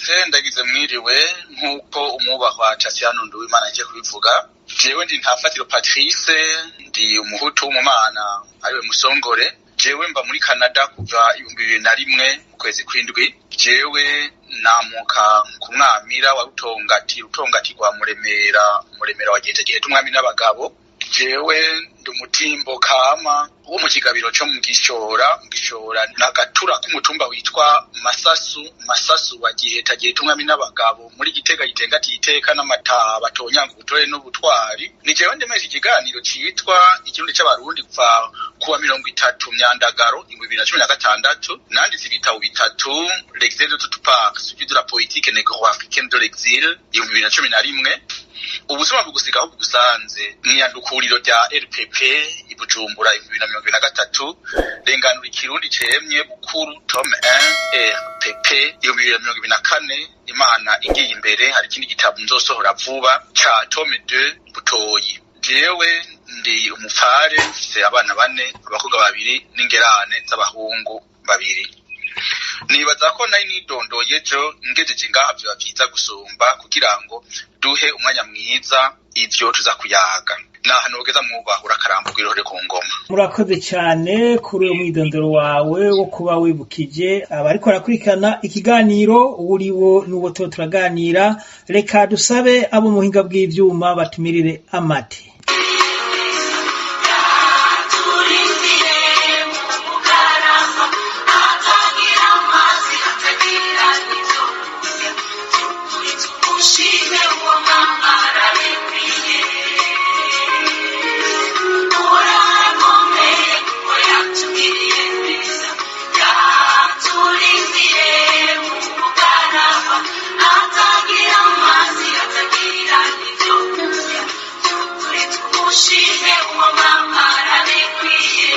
Ndaramutse, ndagize mwiriwe. Nk'uko umwubahwa Cassiano Nduwimana agiye kubivuga, jewe ndi Ntafatiro Patrice, ndi Umuhutu w'umumana, ariwe Musongore. Jewe mba muri Canada kuva 2001 mu kwezi kw'indwi. Jewe namuka ku mwamira wa Rutongati, Rutongati rwa Muremera, Muremera wa Giheta, Giheta umwami n'abagabo. Jewe ndi umutimbo kama wo mu kigabiro co mu Gishora. Mu Gishora n'agatura k'umutumba witwa Masasu, Masasu wa Giheta, Giheta umwami n'abagabo, muri Gitega, Gitengati iteka n'amataba tonyanga ubutore n'ubutwari. Ni jewe ndemesha ikiganiro citwa Ikirundi c'Abarundi kuva kuwa 30 Myandagaro 2016. Nanditse ibitabo bitatu: L'exil de toutes parts, suivi de la politique négro-africaine de l'exil, 2011, Ubusuma bugusigaho bugusanze, mwiyandukuriro rya RPP i Bujumbura, 2023, Renganura Ikirundi cemye bukuru, tome 1, RPP, 2024. Imana igiye imbere, hari ikindi gitabo nzosohora vuba ca tome 2, Butoyi. Jewe ndi umupfare, mfise abana bane, abakobwa babiri n'ingerane z'abahungu babiri. Nibaza ko nari nidondoye ejo, ngejeje ngaha vyoba vyiza gusumba, kugira ngo duhe umwanya mwiza ivyo tuza kuyaga. Naha nogeza, mwubaha, urakaramburwa irohore ku ngoma. Murakoze cyane kuri uwo mwidondoro wawe wo kuba wibukije abariko barakurikirana ikiganiro uriwo n'uwo tuba turaganira. Reka dusabe abo mu buhinga bw'ivyuma batumirire amate. Turindire mu bugarama atagira amazi, atagira n'ibyo kurya. Turi tumushime, uwo mama arabikwiye. Urakomeye kuko yatugiriye neza. Yaturindire mu bugarama atagira amazi, atagira n'ibyo kurya. Turi tumushime, uwo mama arabikwiye.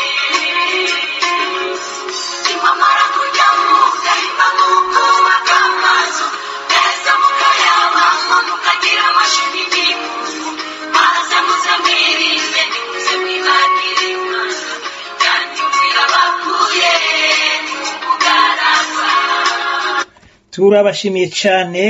Nimwamara kurya mugahimba, mukubaka amazu meza, mukayabamo, mukagira amashuri n'imungu, maze muze mwirinde, nimuze mwibagire Imana kandi mwibakuye mu bugaragwa. Turabashimiye cyane.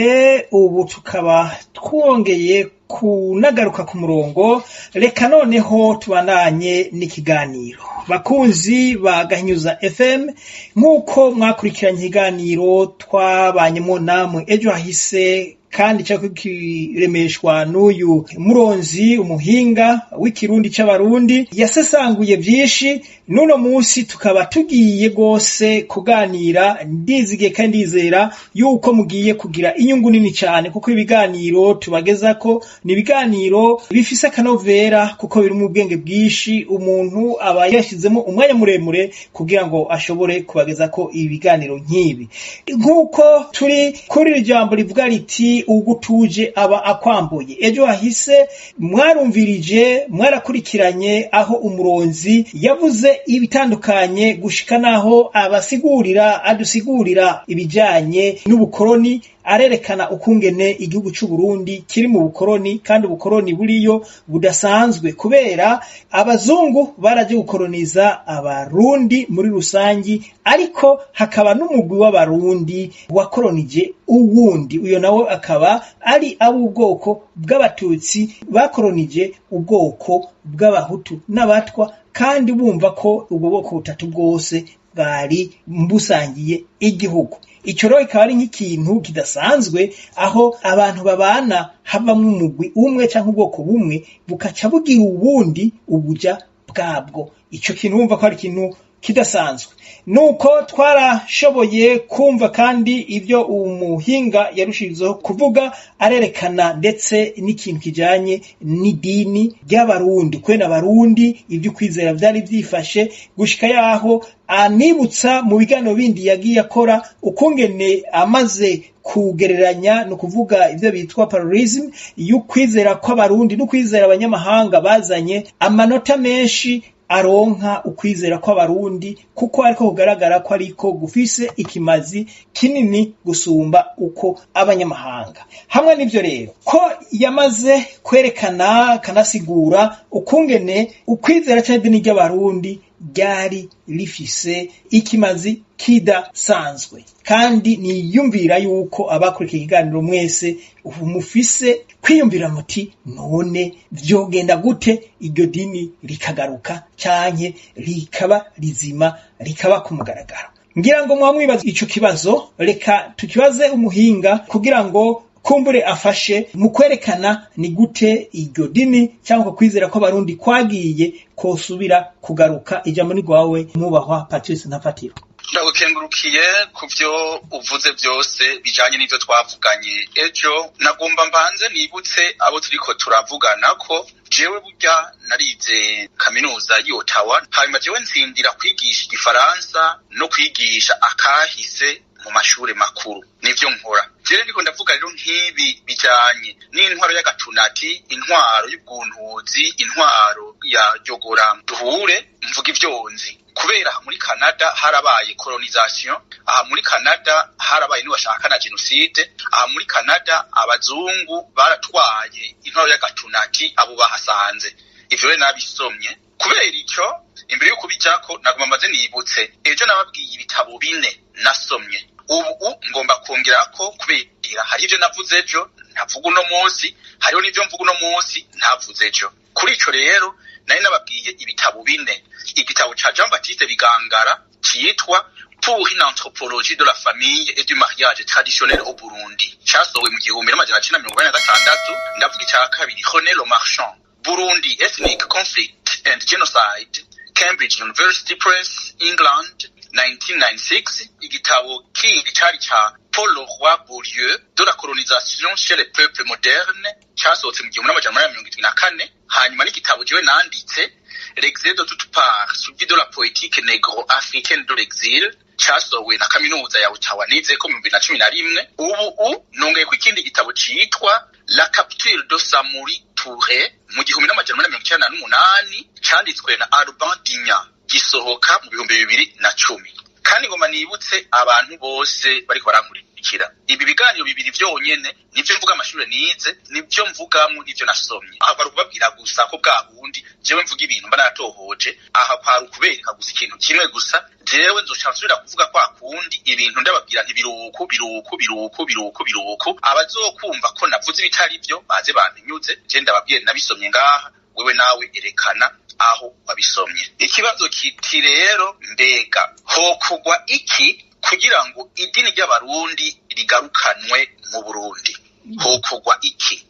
Ubu tukaba twongeye kunagaruka ku murongo. Reka noneho tubandanye n'ikiganiro. Bakunzi ba Gahinyuza FM, nk'uko mwakurikiranye ikiganiro twabanyemo namwe ejo hahise, kandi cyako kiremeshwa n'uyu muronzi, umuhinga w'ikirundi c'Abarundi, yasesanguye byinshi. N'uno munsi tukaba tugiye rwose kuganira. Ndizigiye kandi ndizera yuko mugiye kugira inyungu nini cyane, kuko ibiganiro tubagezako ni ibiganiro bifise akanovera, kuko biri mu bwenge bwinshi. Umuntu aba yashyizemo umwanya muremure kugira ngo ashobore kubagezako ibiganiro nk'ibi. Nk'uko turi kuri iri jambo rivuga riti "Ugutuje aba akwambuye", ejo hahise mwarumvirije, mwarakurikiranye aho umuronzi yavuze ibitandukanye, gushika naho abasigurira, adusigurira ibijanye n'ubukoroni, arerekana ukungene igihugu c'u Burundi kiri mu bukoroni, kandi ubukoroni buriyo budasanzwe, kubera abazungu baraje gukoroniza Abarundi muri rusangi, ariko hakaba n'umugwi w'Abarundi wakoronije uwundi. Uyo nawe akaba ari ab'ubwoko bw'Abatutsi bakoronije ubwoko bw'Abahutu n'Abatwa, kandi bumva ko ubwo bwoko butatu bwose bwari busangiye igihugu. Ico rero kikaba ari nk'ikintu kidasanzwe, aho abantu babana havamwo umugwi umwe canke ubwoko bumwe bukaca bugira uwundi ubuja bwabwo. Ico kintu wumva ko ari ikintu kidasanzwe. Nuko twarashoboye kumva kandi ibyo umuhinga yarushirizeho kuvuga, arerekana ndetse n'ikintu kijanye n'idini ry'Abarundi, kwene Abarundi ibyo kwizera vyari vyifashe, gushika yaho anibutsa mu biganiro bindi yagiye akora ukungene amaze kugereranya, ni ukuvuga ibyo bitwa parallelism y'ukwizera kw'Abarundi n'ukwizera abanyamahanga bazanye, amanota menshi aronka ukwizera kw'Abarundi, kuko ariko kugaragara ko ariko gufise ikimazi kinini gusumba uko abanyamahanga. Hamwe n'ivyo rero ko yamaze kwerekana kanasigura ukungene ukwizera canke idini ry'Abarundi ryari rifise ikimazi kidasanzwe, kandi niyumvira yuko abakurikiye ikiganiro mwese ubu mufise kwiyumvira muti none vyogenda gute iryo dini rikagaruka canke rikaba rizima, rikaba ku mugaragaro. Ngira ngo mwamwibaza ico kibazo, reka tukibaze umuhinga kugira ngo kumbure afashe mu kwerekana ni gute iryo dini cyangwa kwizera kw'Abarundi kwagiye kosubira kugaruka. Ijambo ni rwawe, mwubahwa Patrice Ntafatiro. Ndagukengurukiye ku byo uvuze byose bijanye n'ivyo twavuganye ejo. Nagomba mbanze nibutse abo turiko turavugana ko jewe burya narize kaminuza y'i Ottawa, hanyuma jewe ntsindira kwigisha igifaransa no kwigisha akahise mu mashure makuru, nivyo nkora. Jewe ndiko ndavuga rero nk'ibi bijanye n'intwaro y'agatunati, intwaro y'ubwuntuzi, intwaro ya jogora duhure, mvuga ivyonzi kubera aha muri Canada harabaye colonisation, aha muri Canada harabaye niwashaka na genocide, aha muri Canada abazungu baratwaye intwaro y'agatunati abo bahasanze. Ivyo rero nabisomye. Kubera ico, imbere yo kubijako, nagomba mbaze nibutse ejo nababwiye ibitabo bine nasomye. Ubu ngomba kongerako kubera hari ivyo navuze ejo ntavuga uno munsi, hariho n'ivyo mvuga uno munsi ntavuze ejo. Kuri ico rero nari nababwiye ibitabo bine: igitabo ca Jean Baptiste Bigangara citwa Pour une anthropologie de la famille et du mariage traditionnel au Burundi, casohowe mu 1986. Ndavuga ica kabiri, René Le Marchand, Burundi Ethnic Conflict and Genocide, Cambridge University Press, England, 1996. Igitabo kindi cari ca Paul Leroy Beaulieu, De la colonisation chez les peuples modernes, casohotse mu 1874. Hanyuma n'igitabo jewe nanditse, L'exil de toutes parts, suivi de la poétique négro-africaine de l'exil, casohowe na kaminuza ya Ottawa nizeko mu 2011. Ubu nongeye ko ikindi gitabo citwa La capture de Samori Touré mu 1898, canditswe na Alban Dignan, gisohoka mu 2010. Kandi ngoma nibutse abantu bose bariko barankurikira, ibi biganiro bibiri vyonyene nivyo mvuga amashure nize, nivyo mvugamwo, nivyo nasomye. Aha kwari ukubabwira gusa ko bwa bundi jewe mvuga ibintu mba naratohoje. Aha kwari ukubereka gusa ikintu kimwe gusa. Jewe nzoca nsubira kuvuga kwa kundi ibintu ndababwira nti biruku, biruku, biruku, biruku, biruku. Abazokumva ko navuze ibitari vyo baze bampinyuze. Je ndababwiye nabisomye ngaha, wewe nawe erekana aho wabisomye. Ikibazo kiti rero, mbega hokogwa iki kugira ngo idini ry'Abarundi rigarukanwe mu Burundi? Hokogwa iki?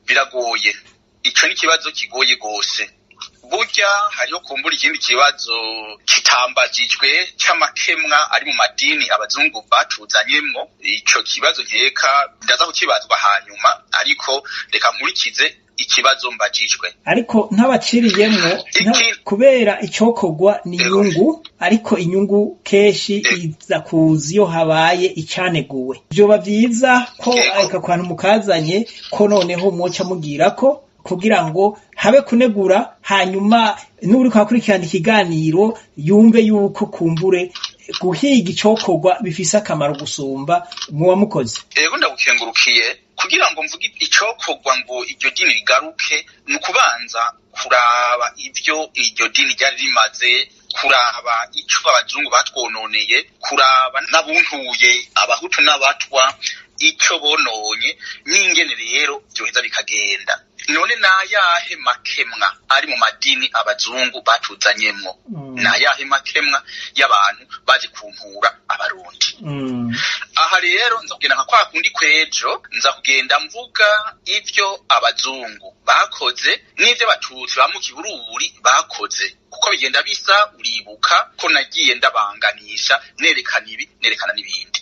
Biragoye, ico ni ikibazo kigoye gose. Burya hariho kumbura ikindi kibazo kitambajijwe c'amakemwa ari mu madini abazungu batuzanyemwo. Ico kibazo nkeka ndaza kukibazwa hanyuma, ariko reka nkurikize ikibazo mbajijwe. Ariko ntabaciriyemwo, kubera icokorwa ni inyungu, ariko inyungu kenshi iza kuza iyo habaye icaneguwe. Vyoba vyiza ko aka kantu mukazanye ko noneho mwoca mugirako kugira ngo habe kunegura, hanyuma n'uriko akurikirana ikiganiro yumve yuko kumbure guhiga icokorwa bifise akamaro gusumba muba mukoze. Ego, ndagukengurukiye. Kugira ngo mvuge icokorwa ngo iryo dini rigaruke, ni ukubanza kuraba ivyo iryo dini ryari rimaze, kuraba ico abazungu batwononeye, kuraba n'abuntuye abahutu n'abatwa ico bononye, n'ingene rero vyoheza bikagenda. None nayahe makemwa ari mu madini abazungu batuzanyemwo? Nayahe makemwa y'abantu baje kuntura Abarundi? Aha rero nza kugenda nka kwa kundi kw'ejo, nza kugenda mvuga ivyo abazungu bakoze n'ivyo abatutsi ba mu Kibururi bakoze, kuko bigenda bisa. Uribuka ko nagiye ndabanganisha, nerekana ibi, nerekana n'ibindi.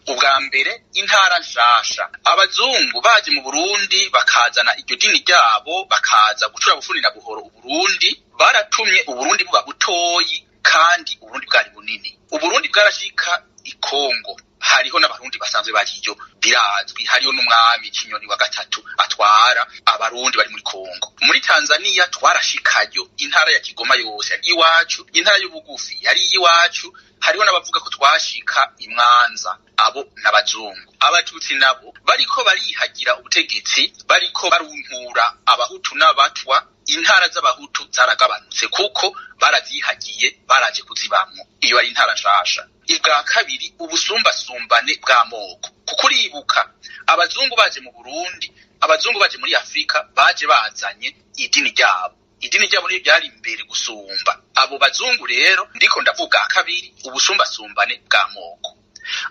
Ubwa mbere, intara nshasha. Abazungu baje mu Burundi bakazana iryo dini ryabo, bakaza gucura bufuni na buhoro Uburundi, baratumye Uburundi buba butoyi kandi Uburundi bwari bunini. Uburundi bwarashika i Kongo. Hariho n'abarundi basanzwe bariyo, birazwi. Hariho n'umwami Kinyoni wa gatatu atwara abarundi bari muri Kongo. Muri Tanzania twarashikayo, intara ya Kigoma yose yari iwacu, intara y'ubugufi yari iwacu. Hariho n'abavuga ko twashika imwanza, abo n'abazungu. Abatutsi nabo bariko barihagira ubutegetsi, bariko baruntura abahutu n'abatwa. Intara z'abahutu zaragabanutse kuko barazihagiye, baraje kuzibamwo, iyo ari intara nshasha. Ibwa kabiri, ubusumbasumbane bw'amoko, kuko uribuka abazungu baje mu Burundi, abazungu baje muri Afrika, baje bazanye idini ryabo. Idini ryabo niyo ryari imbere gusumba. Abo bazungu rero, ndiko ndavuga kabiri, ubusumbasumbane bw'amoko.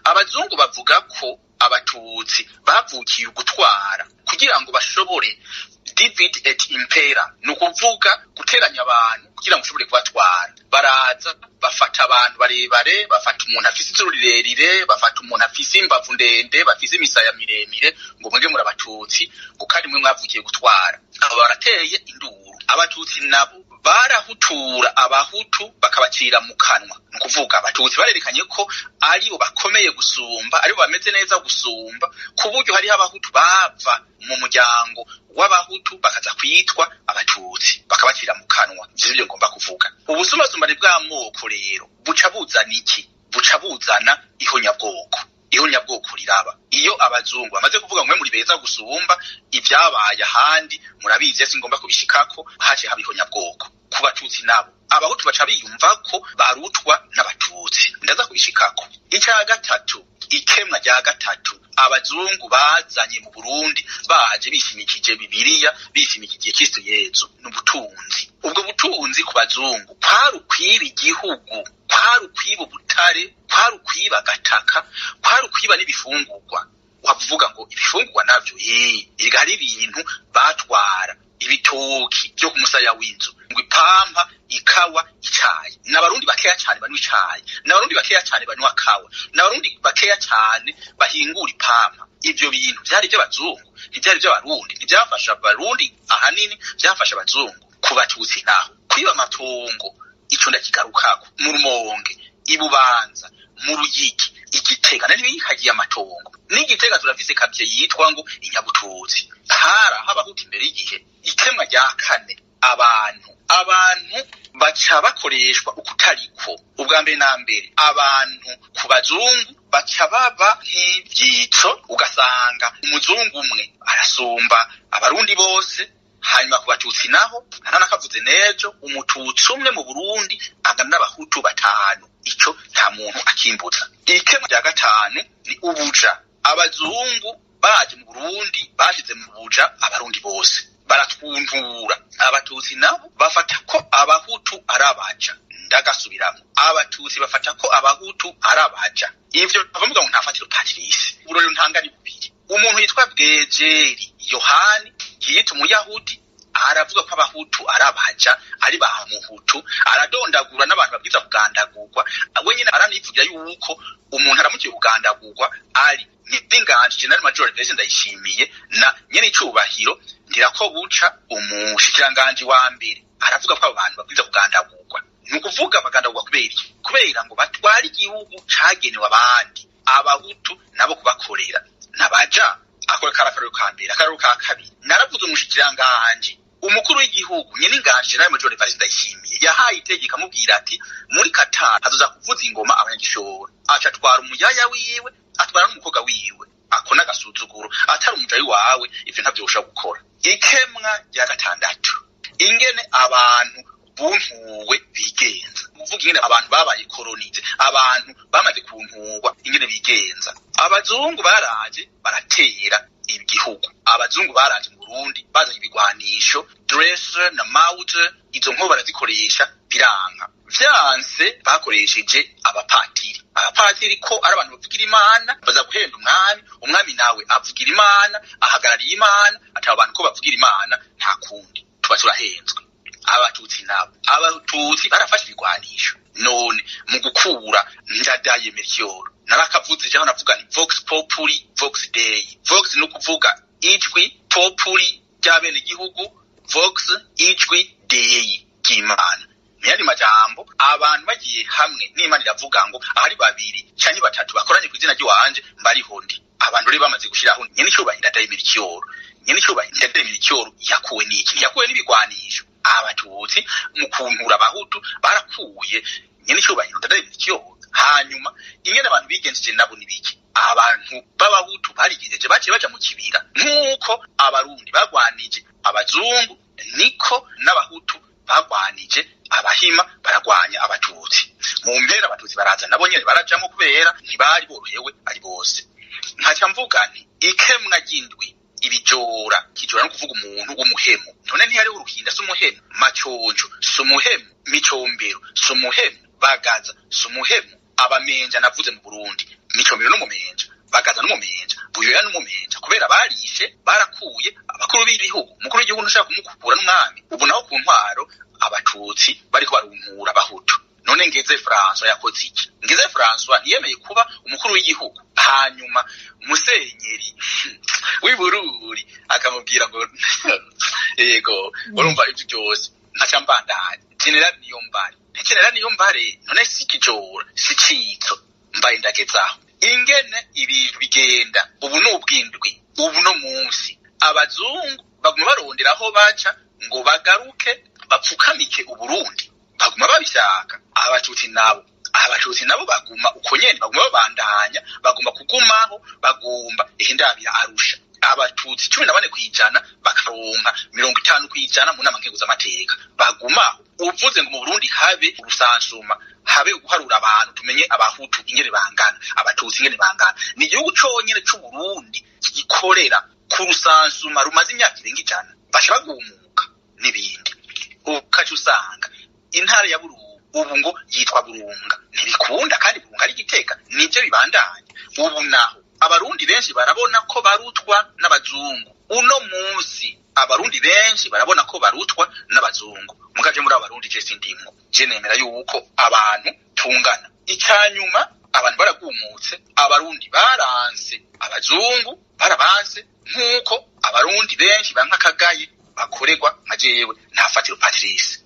Abazungu bavuga ko abatutsi bavukiye gutwara kugira ngo bashobore divide et impera, ni ukuvuga guteranya abantu kugira ngo ushobore kubatwara. Baraza bafata abantu barebare, bafata umuntu afise izuru rirerire, bafata umuntu afise imbavu ndende, bafise imisaya miremire, ngo mwebwe muri abatutsi, ngo kandi mwe mwavukiye gutwara. Abo barateye induru. Abatutsi nabo barahutura abahutu bakabacira mu kanwa, ni ukuvuga abatutsi barerekanye ko aribo bakomeye gusumba, aribo bameze neza gusumba, ku buryo hariho abahutu bava mu muryango w'abahutu bakaza kwitwa abatutsi, bakabacira mu kanwa. Ivyo nivyo ngomba kuvuga. Ubusumbasumbane bw'amoko rero buca buzana iki? Buca buzana ihonyabwoko. Ihonyabwoko riraba iyo abazungu bamaze kuvuga mwe muri beza gusumba. Ibyabaye ahandi murabizi, singomba kubishikako. Hace haba ihonyabwoko ku batutsi, nabo abahutu baca biyumva ko barutwa n'abatutsi. Ndaza kubishikako. Icya gatatu, ikemwa rya gatatu abazungu bazanye mu Burundi, baje bishimikije Bibiliya, bishimikije Kristo Yezu, n'ubutunzi. Ubwo butunzi ku bazungu kwari ukwiba igihugu, kwari ukwiba ubutare, kwari ukwiba agataka, kwari ukwiba n'ibifungurwa. Wavuga ngo ibifungurwa navyo, erega hari ibintu batwara, ibitoki byo ku musaya w'inzu, ngo ipampa, ikawa, icayi. N'abarundi bakeya cane banywa icayi, n'abarundi bakeya cane banywa kawa, n'abarundi bakeya cane bahingura ipampa. Ivyo bintu vyari ivy'abazungu, ntivyari ivy'abarundi, ntivyafasha abarundi, ahanini vyafasha abazungu. Ku batutsi naho, kwiba amatongo, ico ndakigarukako. Mu Rumonge, Ibubanza, mu Ruyigi, Igitega nari bihagiye amatongo. N'Igitega turafise kavye yitwa ngo Inyabututsi, hara habahutu imbere y'igihe. Ikemwa rya kane, abantu baca bakoreshwa ukutariko. Ubwa mbere na mbere, abantu ku bazungu baca baba nk'ivyitso, ugasanga umuzungu umwe arasumba abarundi bose. Hanyuma ku batutsi naho, ntanakavuze nejo, umututsi umwe mu Burundi angana n'abahutu batanu, ico nta muntu akimbuza. Ikemwa rya gatanu ni ubuja. Abazungu baje mu Burundi bashize mu buja abarundi bose, baratwuntura. Abatutsi nabo bafata ko abahutu ari abaja. Ndagasubiramo, abatutsi bafata ko abahutu ari abaja. Ivyo bavuga ngo nta fatiro Patrice. Uburorero ntanga ni bubiri. Umuntu yitwa Bwejeri Yohani, yiyita umuyahudi, aravuga ko abahutu ari abaja, ari ba muhutu, aradondagura n'abantu babwiza kugandagurwa. We nyine aranivugira yuko umuntu aramukiye kugandagurwa ari Nyiringanji General Major Blaise Ndayishimiye na nyene icubahiro Ndirakobuca, umushikiranganji wa mbere. Aravuga ko abo bantu babwiza kugandagurwa. Ni ukuvuga bagandagurwa kubera iki? Kubera ngo batware igihugu cagenewe abandi, abahutu nabo kubakorera nabaja. Akora kari akarorero ka mbere. Akarorero ka kabiri, naravuze umushikiranganji umukuru w'igihugu Nyiringanji General Major Evariste Ndayishimiye yahaye itegeko, amubwira ati muri Qatar hazoza kuvuza ingoma abanyagishoro, aca atwara umuyaya wiwe, atwara n'umukobwa wiwe. Ako n'agasuzuguro, atari umujayi wawe ivyo ntavyo ushobora gukora. Ikemwa rya gatandatu, ingene abantu buntuwe bigenza, uvuga ingene abantu babaye kolonize, abantu bamaze kunturwa ingene bigenza. Abazungu baraje baratera igihugu. Abazungu baraje mu Burundi bazanye ibigwanisho, Dresser na Mauser, izo nko barazikoresha biranka. Vyanse bakoresheje abapatiri. Abapatiri ko ari abantu bavugira Imana, baza guhenda umwami. Umwami nawe avugira Imana, ahagarariye Imana, ataba abantu ko bavugira Imana, nta kundi tuba turahenzwe. Abatutsi nabo, abatutsi barafashe ibigwanisho. None mu gukura Ndadaye Melchior, narakavuze jaho, navuga ni vox populi vox dei. Vox ni ukuvuga ijwi, populi ry'abenegihugu, vox ijwi, dei ry'Imana. Muyandi majambo, abantu bagiye hamwe n'Imana iravuga ngo ahari babiri canke batatu bakoranye ku izina ry'iwanje mbariho ndi. Abantu rero bamaze gushiraho nyene icubahiro Ndadaye Melchior. Nyene icubahiro Ndadaye Melchior yakuwe n'iki? Ntiyakuwe n'ibigwanisho. Abatutsi mu kuntura abahutu barakuye nyene icubahiro Ndadaye Melchior. Hanyuma ingene abantu bigenjeje nabo ni biki? Abantu b'abahutu barigenjeje, baciye baja mu kibira. Nk'uko abarundi bagwanije abazungu, niko n'abahutu bagwanije abahima, baragwanya abatutsi. Mu mpera abatutsi baraza nabo nyene barajamwo, kubera ntibari borohewe ari bose. Nkaca mvuga nti ikemwa ry'indwi, ibijora kijora no kuvuga umuntu w'umuhemu. None ntihariho Urukinda, si umuhemu? Maconco si umuhemu? Micombero si umuhemu? Bagaza si umuhemu? Abamenja navuze mu Burundi, Micombero n'umumenja, Bagaza n'umumenja, Buyoya n'umumenja, kubera barishe, barakuye abakuru b'ibihugu. Umukuru w'igihugu ntushaka kumukura n'umwami. Ubu naho ku ntwaro abatutsi bariko baruntura abahutu. None Ngeze François yakoze iki? Ngeze François ntiyemeye kuba umukuru w'igihugu, hanyuma musenyeri w'ibururi akamubwira ngo yego. Urumva ivyo byose nkaca mbandanya. General Niyombare, General Niyombare none si kijora, si citso? Mbaye ndagezaho ingene ibintu bigenda. Ubu ni ubwindwi. Ubu no munsi abazungu baguma barondera aho baca ngo bagaruke bapfukamike Uburundi, baguma babishaka. Abatutsi nabo baguma uko nyene, baguma babandanya, bagomba kugumaho, bagomba ihindabira Arusha, abatutsi 14% bakaronka 50% mu nama nkenguzamateka, bagumaho. Uvuze ngo mu Burundi habe urusansuma, habe uguharura abantu, tumenye abahutu ingene bangana, abatutsi ingene bangana. Ni igihugu conyene c'Uburundi kigikorera ku rusansuma rumaze imyaka irenga 100. Baca bagumuka n'ibindi, ukaca usanga intara ya Burunga ubu ngo yitwa Burunga, ntibikunda, kandi Burunga ari Gitega. Nivyo bibandanya. Ubu naho abarundi benshi barabona ko barutwa n'abazungu. Uno munsi abarundi benshi barabona ko barutwa n'abazungu. Mugaje muri abo barundi je sindimwo, je nemera yuko abantu tungana. Icanyuma, abantu baragumutse, abarundi baranse abazungu, barabanse nk'uko abarundi benshi banka akagaye bakorerwa nka jewe Ntafatiro Patrice.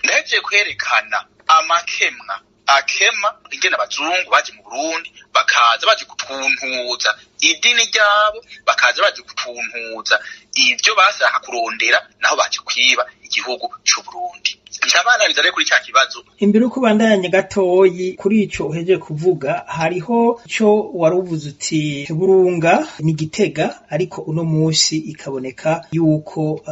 Ndahejeje kwerekana amakemwa akema, ingene abazungu baje mu Burundi, bakaza baje kutuntuza idini ryabo, bakaza baje kutuntuza ivyo bashaka kurondera, naho baje kwiba igihugu c'Uburundi. Ncabananiza rero kuri ca kibazo. Imbere uko ubandanya gatoyi kuri ico uhejeje kuvuga, hariho ico wari uvuze uti Burunga ni Gitega, ariko uno munsi ikaboneka yuko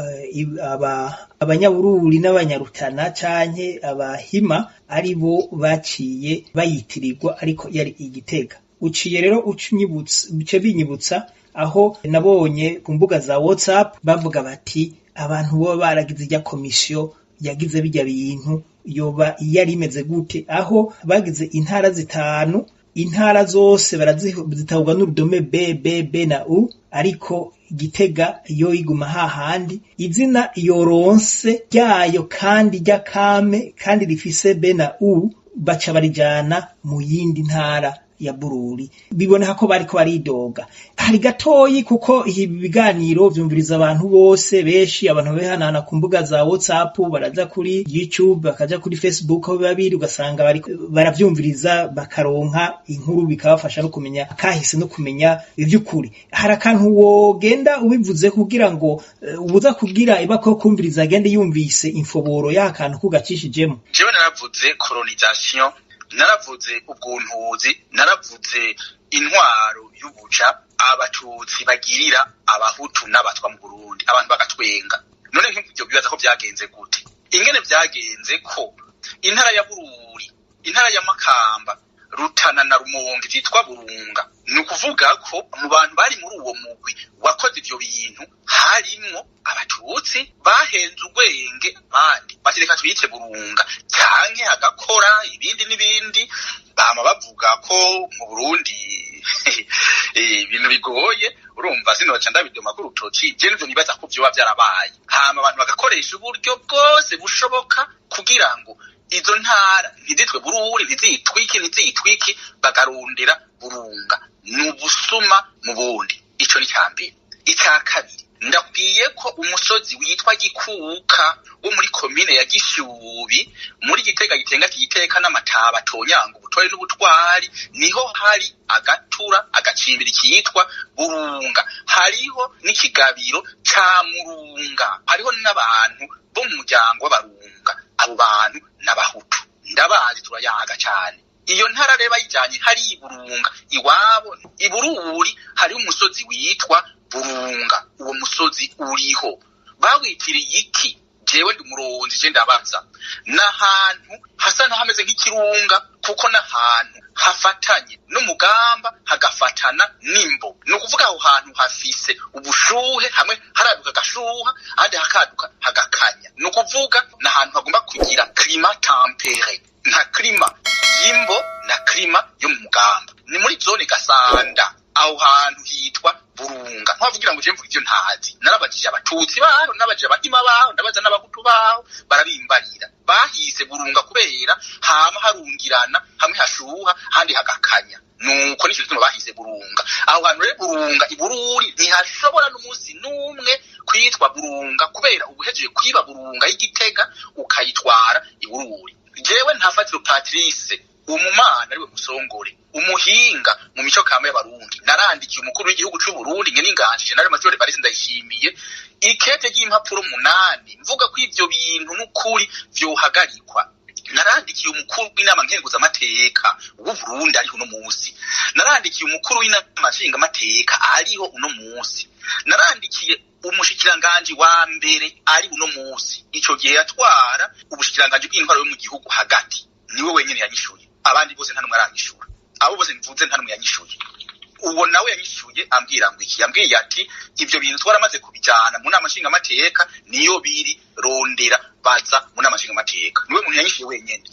abanyabururi n'abanyarutana canke abahima ari bo baciye bayitirirwa, ariko yari Igitega. Uciye rero ucinyibutsa, bice binyibutsa aho nabonye ku mbuga za WhatsApp bavuga bati abantu boba baragize ijya komisiyo yagize bijya bintu yoba yari imeze gute, aho bagize intara zitanu, intara zose barazitahurwa n'urudome B, B, B na U, ariko Gitega yo iguma hahandi izina yoronse ryayo kandi ry'akame kandi rifise B na U, baca barijana mu yindi ntara ya Bururi. Biboneka ko bariko baridoga. Hari gatoyi, kuko ibi biganiro vyumviriza abantu bose benshi, abantu behanahana ku mbuga za WhatsApp, baraza kuri YouTube, bakaja kuri Facebook aho biba biri, ugasanga bariko baravyumviriza, bakaronka inkuru, bikabafasha no kumenya kahise no kumenya ivy'ukuri. Hari akantu wogenda ubivuze kugira ngo ubuza kugira ibako kumviriza agende yumvise infoboro y'akantu kugacishijemo. Jewe naravuze colonisation, naravuze ubwuntuzi, naravuze intwaro y'ubuja abatutsi bagirira abahutu n'abatwa mu Burundi, abantu bagatwenga. None nk'ivyo bibaza ko vyagenze gute? Ingene vyagenze ko intara ya Bururi, intara ya Makamba, Rutana na Rumonge vyitwa Burunga, ni ukuvuga ko mu bantu bari muri uwo mugwi wakoze ivyo bintu harimwo abatutsi bahenze ubwenge abandi, bati reka twice Burunga, canke hagakora ibindi n'ibindi. Bama bavuga ko mu Burundi ibintu bigoye. Urumva sinoca ndabidoma ku rutoki. Je nivyo nibaza ko vyoba vyarabaye, hama abantu bagakoresha uburyo bwose bushoboka kugira ngo izo ntara ntizitwe Bururi, ntizitwiki, ntizitwiki, bagarundira Burunga. Ni ubusuma mu bundi. Ico ni icya mbere. Icya kabiri, Ndakubwiye ko umusozi witwa Gikuka wo muri komine ya Gishubi muri Gitega, Gitenga, Giteka n'Amataba, Tonyanga, Ubutore n'Ubutwari, niho hari agatura agacimbiri kitwa Burunga. Hariho n'ikigabiro ca Murunga, hariho n'abantu bo mu muryango w'Abarunga. Abo bantu n'Abahutu, ndabazi, turayaga cane. Iyo ntara rero bayijanye hari Iburunga iwabo Ibururi, hariho umusozi witwa Burunga. Uwo musozi uriho bawitiriye iki? Jewe ndi umuronzi, je ndabaza. N'ahantu hasa n'ahameze nk'ikirunga, kuko n'ahantu hafatanye n'Umugamba, hagafatana n'Imbo. Ni ukuvuga aho hantu hafise ubushuhe, hamwe haraduka agashuha, ahandi hakaduka hagakanya. Ni ukuvuga n'ahantu hagomba kugira climat tempéré, nka climat y'Imbo na climat yo mu Mugamba. Ni muri zone Gasanda, aho hantu hitwa Burunga. Nkavugira ngo je mvuga ivyo ntazi. Narabajije Abatutsi baho, nabajije Abahima baho, ndabaza n'Abahutu baho, barabimbarira. Bahise Burunga kubera hama harungirana, hamwe hashuha handi hagakanya. Nuko nico gituma bahise Burunga aho hantu. Rero Burunga Ibururi ntihashobora n'umunsi n'umwe kwitwa Burunga, kubera ubuhejeje kwiba Burunga y'Igitega ukayitwara Ibururi. Jewe Ntafatiro Patrice, umumana ariwe Musongore, umuhinga mu mico kama y'Abarundi, narandikiye umukuru w'igihugu c'u Burundi nyen'inganji General Major Evariste Ndayishimiye ikete ry'impapuro 8, mvuga ko ivyo bintu n'ukuri vyohagarikwa. Narandikiye umukuru w'inama nkenguzamateka w'u Burundi ariho uno munsi, narandikiye umukuru w'inama nshingamateka ariho uno munsi, narandikiye umushikiranganji wa mbere ari uno munsi, ico gihe yatwara ubushikiranganji bw'intwaro yo mu gihugu hagati. Niwe wenyene yanyishuye, abandi bose nta n'umwe aranyishura. Abo bose mvuze nta n'umwe yanyishuye. Uwo nawe yanyishuye ambwira ngo iki? Yambwiye ati: "Ivyo bintu twaramaze kubijana mu nama nshingamateka, niyo biri, rondera, baza mu nama nshingamateka." Niwe muntu yanyishuye wenyene.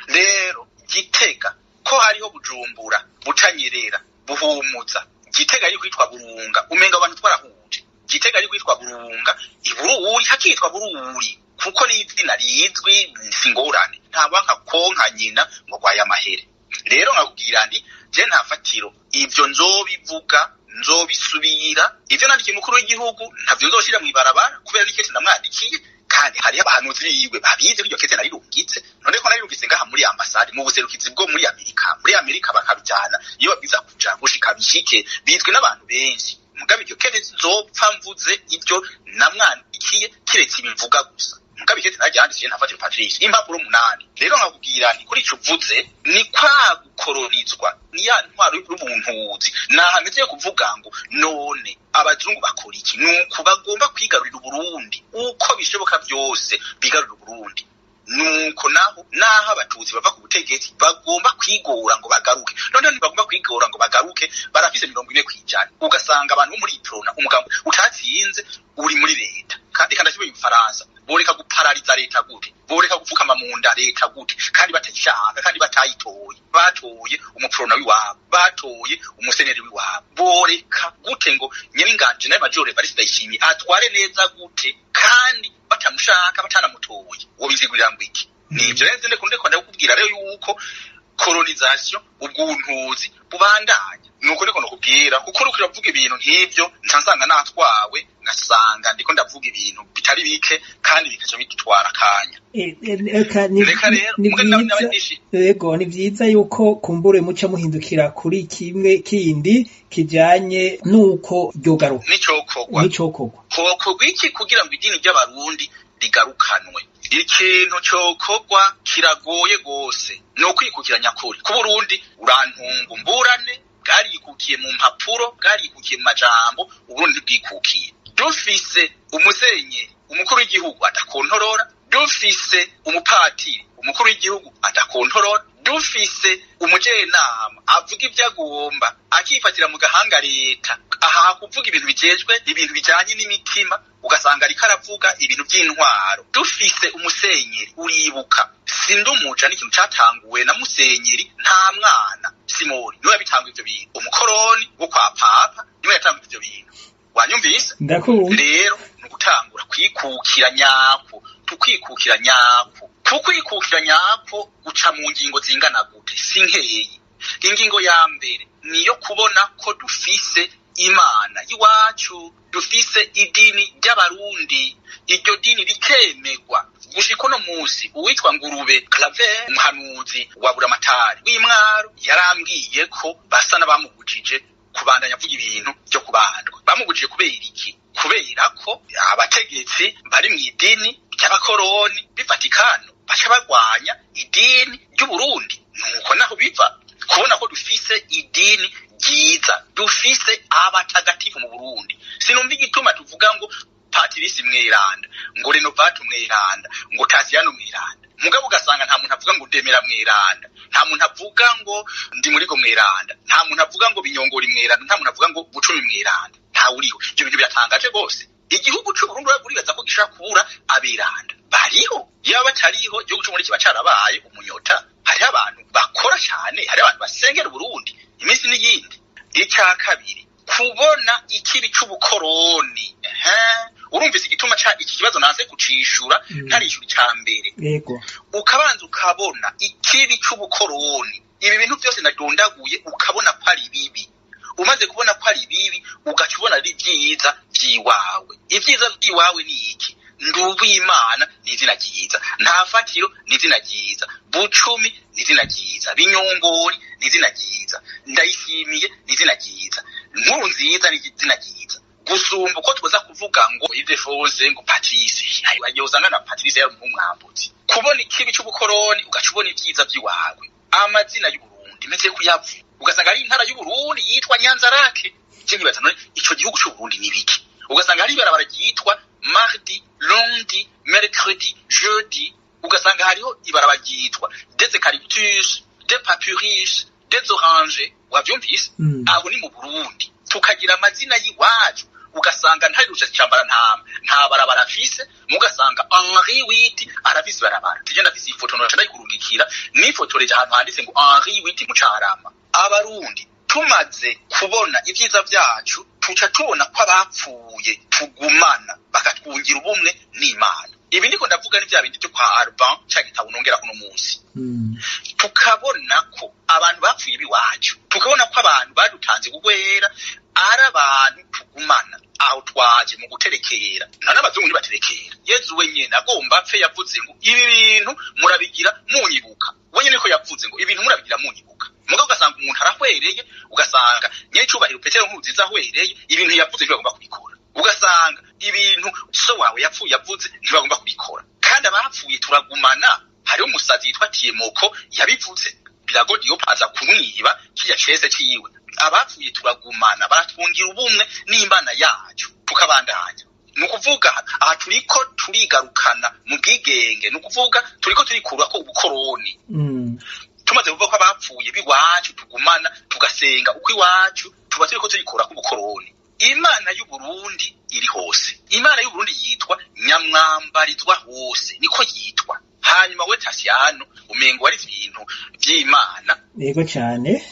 Rero Gitega, ko hariho Bujumbura, Butanyerera, Buhumuza, Gitega ari kwitwa Burunga, umenga abantu twarahuje. Gitega ari kwitwa Burunga, Ibururi hakitwa Bururi, kuko ni izina rizwi, singorane. Nta wanka konka nyina ngo gwaye amahere. Rero nkakubwira nti je nta fatiro, ivyo nzobivuga, nzobisubira. Ivyo nandikiye umukuru w'igihugu ntavyo nzoshira mw'ibarabara, kubera n'ikete namwandikiye, kandi hariho abahanuzi biwe babizi ko iryo kete narirungitse. None ko narirungitse ngaha muri ambasade, mu buserukizi bwo muri Amerika, muri Amerika bakabijana iyo babwiza kuja gushika bishike, bizwi n'abantu benshi. Mugabo iryo kete nzopfa mvuze ibyo namwandikiye, kiretse ibivuga gusa. Mugabo ikete naryandikije Ntafatiro Patrice, impapuro 8. Rero nkakubwira nti kuri ico uvuze, ni kwa gukoronizwa, ni ya ntwaro y'ubuntuzi. Nahameze yo kuvuga ngo none abazungu bakora iki? Nuko bagomba kwigarurira Uburundi, uko bishoboka byose bigarurira Uburundi. Nuko naho Abatutsi bava ku butegetsi, bagomba kwigora ngo bagaruke. None ntibagomba kwigora ngo bagaruke, barafise 40%. Ugasanga abantu bo muri Iprona, umugambo utatsinze uri muri leta, kandi kandi ashibe Ifaransa, boreka guparariza leta gute? Boreka gupfukama mu nda leta gute kandi batayishaka, kandi batayitoye? Batoye umuprona w'iwabo, batoye umuseneri w'iwabo. Boreka gute ngo nyen'inganji nawe Major Evariste Ndayishimiye atware neza gute kandi batamushaka, batanamutoye? Wobizigurira ngo iki? Nivyo rero ndiko ndakubwira rero yuko colonisation, ubwuntuzi bubandanya. Nuko ndiko ndakubwira, kuko uriko uravuga ibintu nk'ivyo, nca natwawe, ngasanga ndiko ndavuga ibintu bitari bike, kandi bikaca bidutwara akanya. Eka, ni Reka rero ni muga nawe vyiza. N'abadishi. Yego, ni vyiza yuko kumbure muca muhindukira kuri kimwe kindi kijanye nuko ryogaruka. N'icokorwa. N'icokorwa. Hokorwa iki kugira ngo idini ry'Abarundi rigarukanwe? Ikintu cokorwa kiragoye gose, ni ukwikukira nyakuri ku Burundi. Urantunga umburane, bwarikukiye mu mpapuro, bwarikukiye mu majambo. Uburundi ntibwikukiye. Dufise umusenyeri umukuru w'igihugu adakontorora, dufise umupatiri umukuru w'igihugu adakontorora, dufise umujenama avuga ibyo agomba, akifatira mu gahanga leta. Aha kuvuga ibintu bijejwe, ibintu bijanye n'imitima, ugasanga ariko aravuga ibintu by'intwaro. Dufise umusenyeri, uribuka sindumuja n'ikintu catanguwe na Musenyeri Nta Mwana Simoni, niwe yabitanguye ivyo bintu. Umukoroni wo kwa Papa niwe yatanguye ivyo bintu. Wanyumvise? Ndakumva. Rero ni ugutangura kwikukira nyako, tukwikukira nyako. Kukwikukira nyako guca mu ngingo zingana gute? Si nkeyi. Ingingo ya mbere niyo kubona ko dufise Imana y'iwacu, dufise idini ry'Abarundi, iryo dini rikemegwa gushika uno musi. Uwitwa Ngurube Claver, umuhanuzi wa Buramatari w'Imwaro, yarambwiye ko basa n'abamubujije kubandanya avuga ibintu vyo kubandwa. Bamubujije kubera iki? Kubera ko abategetsi bari mu idini ry'abakoroni b'ivatikano baca barwanya idini ry'Uburundi. Nuko naho biva kubona ko dufise idini ryiza, dufise abatagatifu mu Burundi. Sinumva igituma tuvuga ngo Patirisi Mweranda, ngo Renovatu Mweranda, ngo Tasiyano Mweranda, mugabo ugasanga nta muntu avuga ngo Ndemera Mweranda, nta muntu avuga ngo Ndimurigo Mweranda, nta muntu avuga ngo Binyongori Mweranda, nta muntu avuga ngo Bucumi Mweranda, ntawuriho. Ivyo bintu biratangaje rwose. Igihugu c'Uburundi uribaza ko gishobora kubura aberanda? Bariho. Yaba batariho, igihugu c'Uburundi kiba carabaye umunyota. Hariho abantu bakora cane, hariho abantu basengera Uburundi iminsi n'iyindi. Ica kabiri, kubona ikibi c'ubukoroni. Urumvise igituma ca iki kibazo nanse kucishura ntarishura ica mbere. Yego. Ukabanza ukabona ikibi c'ubukoroni, ibi bintu byose nadondaguye, ukabona ko ari bibi. Umaze kubona ko ari bibi, ugaca ubona ari vyiza vy'iwawe. Ivyiza vy'iwawe ni iki? Nduwimana ni izina ryiza, Ntafatiro ni izina ryiza, Bucumi ni izina ryiza, Binyongori ni izina ryiza, Ndayishimiye ni izina ryiza, Nkuru Nziza ni izina ryiza, gusumba uko tuza kuvuga ngo Ildefonse, ngo Patrice. Ayo usanga na Patrice yari umwambutsi. Kubona ikibi c'ubukoroni, ugaca ubona ivyiza vy'iwawe. Amazina y'Uburundi meze kuyavu, ugasanga ari intara y'Uburundi yitwa Nyanzarake. Je nkibaza, none ico gihugu c'Uburundi ni biki? Ugasanga hari ibarabara ryitwa mardi, lundi, mercredi, jeudi. Ugasanga hariho ibarabara ryitwa des eucalyptus, des papyrus, des oranges. Wavyumvise? Aho ni mu Burundi. Tukagira amazina y'iwacu, ugasanga ntari Rusheshangoga nta barabara afise, mugasanga Henri Witi arafise ibarabara. Tuje ndafise ifoto, noca ndayikurungikira, nifotoreje ahantu handitse ngo Henri Witi mu Carama. Abarundi tumaze kubona ivyiza vyacu, tuca tubona ko abapfuye tugumana, bakatwungira ubumwe n'Imana. Ibi ndiko ndavuga ni vya bindi vyo kwa Alban, ca gitabo nongera kuno munsi. Tukabona ko abantu bapfuye biwacu, tukabona ko abantu badutanze kugwera ari abantu tugumana. Aho twaje mu guterekera, none abazungu ntibaterekera. Yezu wenyene agomba apfe yavuze ngo ibi bintu murabigira munyibuka. Wenyene niko yavuze ngo ibintu murabigira munyibuka. Mugabo ugasanga umuntu arahwereye, ugasanga nyiricubahiro Petero Nkurunziza ahwereye, ibintu yavuze ntibagomba kubikora. Ugasanga ibintu so wawe yapfuye yavuze ntibagomba kubikora, kandi abapfuye turagumana. Hariho umusazi yitwa Tiemoko yabivuze, Birago Diop aza kumwiba kirya cese ciwe. Abapfuye turagumana, baratwungira ubumwe n'Imana yacu, tukabandanya. Ni ukuvuga aha turiko turigarukana mu bwigenge, ni ukuvuga turiko turikurako ubukoroni. Tumaze kuvuga ko abapfuye b'iwacu tugumana, tugasenga uko iwacu, tuba turiko turikurako ubukoroni. Imana y'Uburundi iri hose. Imana y'Uburundi yitwa Nyamwambarizwa hose, niko yitwa. Hanyuma we Tasiyano, umengo wari ibintu vy'Imana. Yego cyane.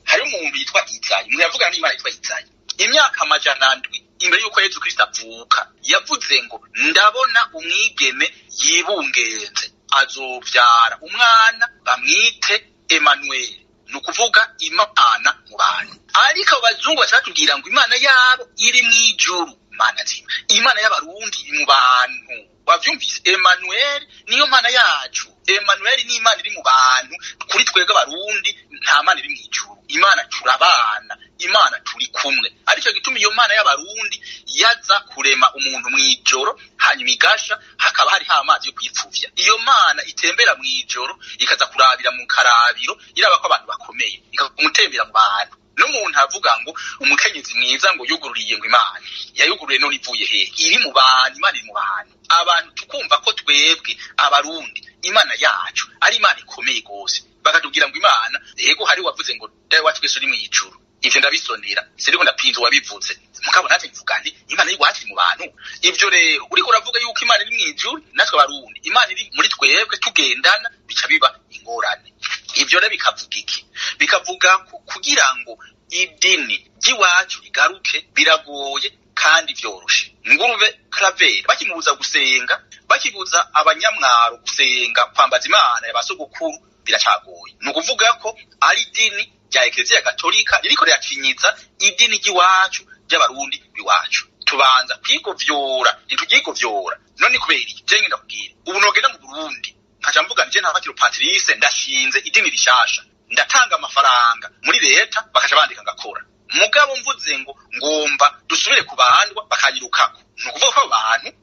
Hari umuntu yitwa Izayi, umuntu yavugana n'Imana yitwa Izayi imyaka 700 imbere y'uko Yezu Kristo avuka. Yavuze ngo ndabona umwigeme yibungenze, azovyara umwana bamwite Emmanuel, ni ukuvuga Imana mu bantu. Ariko abo bazungu baca batubwira ngo Imana yabo iri mw'ijuru. Imana nzima, Imana y'Abarundi iri mu bantu. Wavyumvise? Emmanuel niyo Mana yacu. Emmanuel ni Imana iri mu bantu. Kuri twebwe Abarundi nta Mana iri mw'ijuru, Imana turabana, Imana turi kumwe. Aricyo gituma iyo Mana y'Abarundi yaza kurema umuntu mw'ijoro, hanyuma igasha hakaba hariho amazi yo kuyipfuvya. Iyo Mana itembera mw'ijoro, ikaza kurabira mu karabiro, iraba ko abantu bakomeye, ikamutembera mu bantu. N'umuntu avuga ngo umukenyezi mwiza ngo yugururiye, ngo Imana yayuguruye, none ivuye hehe? Iri mu bantu. Imana iri mu bantu. Abantu tukumva ko twebwe Abarundi Imana yacu ari Imana ikomeye gose. Bakatubwira ngo Imana, yego, hari wavuze ngo Dawe wa twese uri mw'ijuru. Ivyo ndabisonera, siniko ndapinza uwabivuze, mugabo natwe mvuga nti Imana y'iwacu iri mu bantu. Ivyo rero uriko uravuga yuko Imana iri mw'ijuru, natwe Abarundi Imana iri muri twebwe tugendana, bica biba ingorane. Ivyo rero bikavuga iki? Bikavuga ko kugira ngo idini ry'iwacu rigaruke biragoye kandi vyoroshe. Ngurube Claver bakimubuza gusenga, bakibuza abanyamwaro gusenga, kwambaza Imana ya basogokuru, biracagoye. Ni ukuvuga ko ari idini rya Ekereziya Gatolika ririko riracinyiza idini ry'iwacu ry'abarundi biwacu. Tubanza kwigovyora, ntitubyigovyora. None kubera iki? Je ngenda kubwira, ubu nogenda mu Burundi nkaca mvuga nje Ntafatiro Patrice ndashinze idini rishasha, ndatanga amafaranga muri leta bakaca bandika ngakora. Mugabo mvuze ngo ngomba dusubire kubandwa, bakanyirukako. Ni ukuvuga ko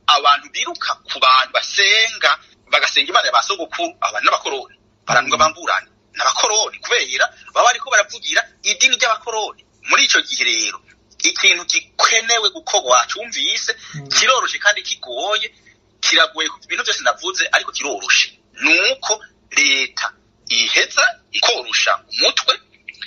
abantu biruka ku bantu basenga, bagasenga Imana ya ba sogokuru, abantu n'abakoroni baranunga bamburane n'abakoroni, kubera baba bariko baravugira idini ry'abakoroni. Muri ico gihe rero ikintu gikenewe gukorwa wacumvise, kiroroshe kandi kigoye. Kiragoye ku bintu byose navuze, ariko kiroroshe. Nuko leta iheza ikorosha umutwe,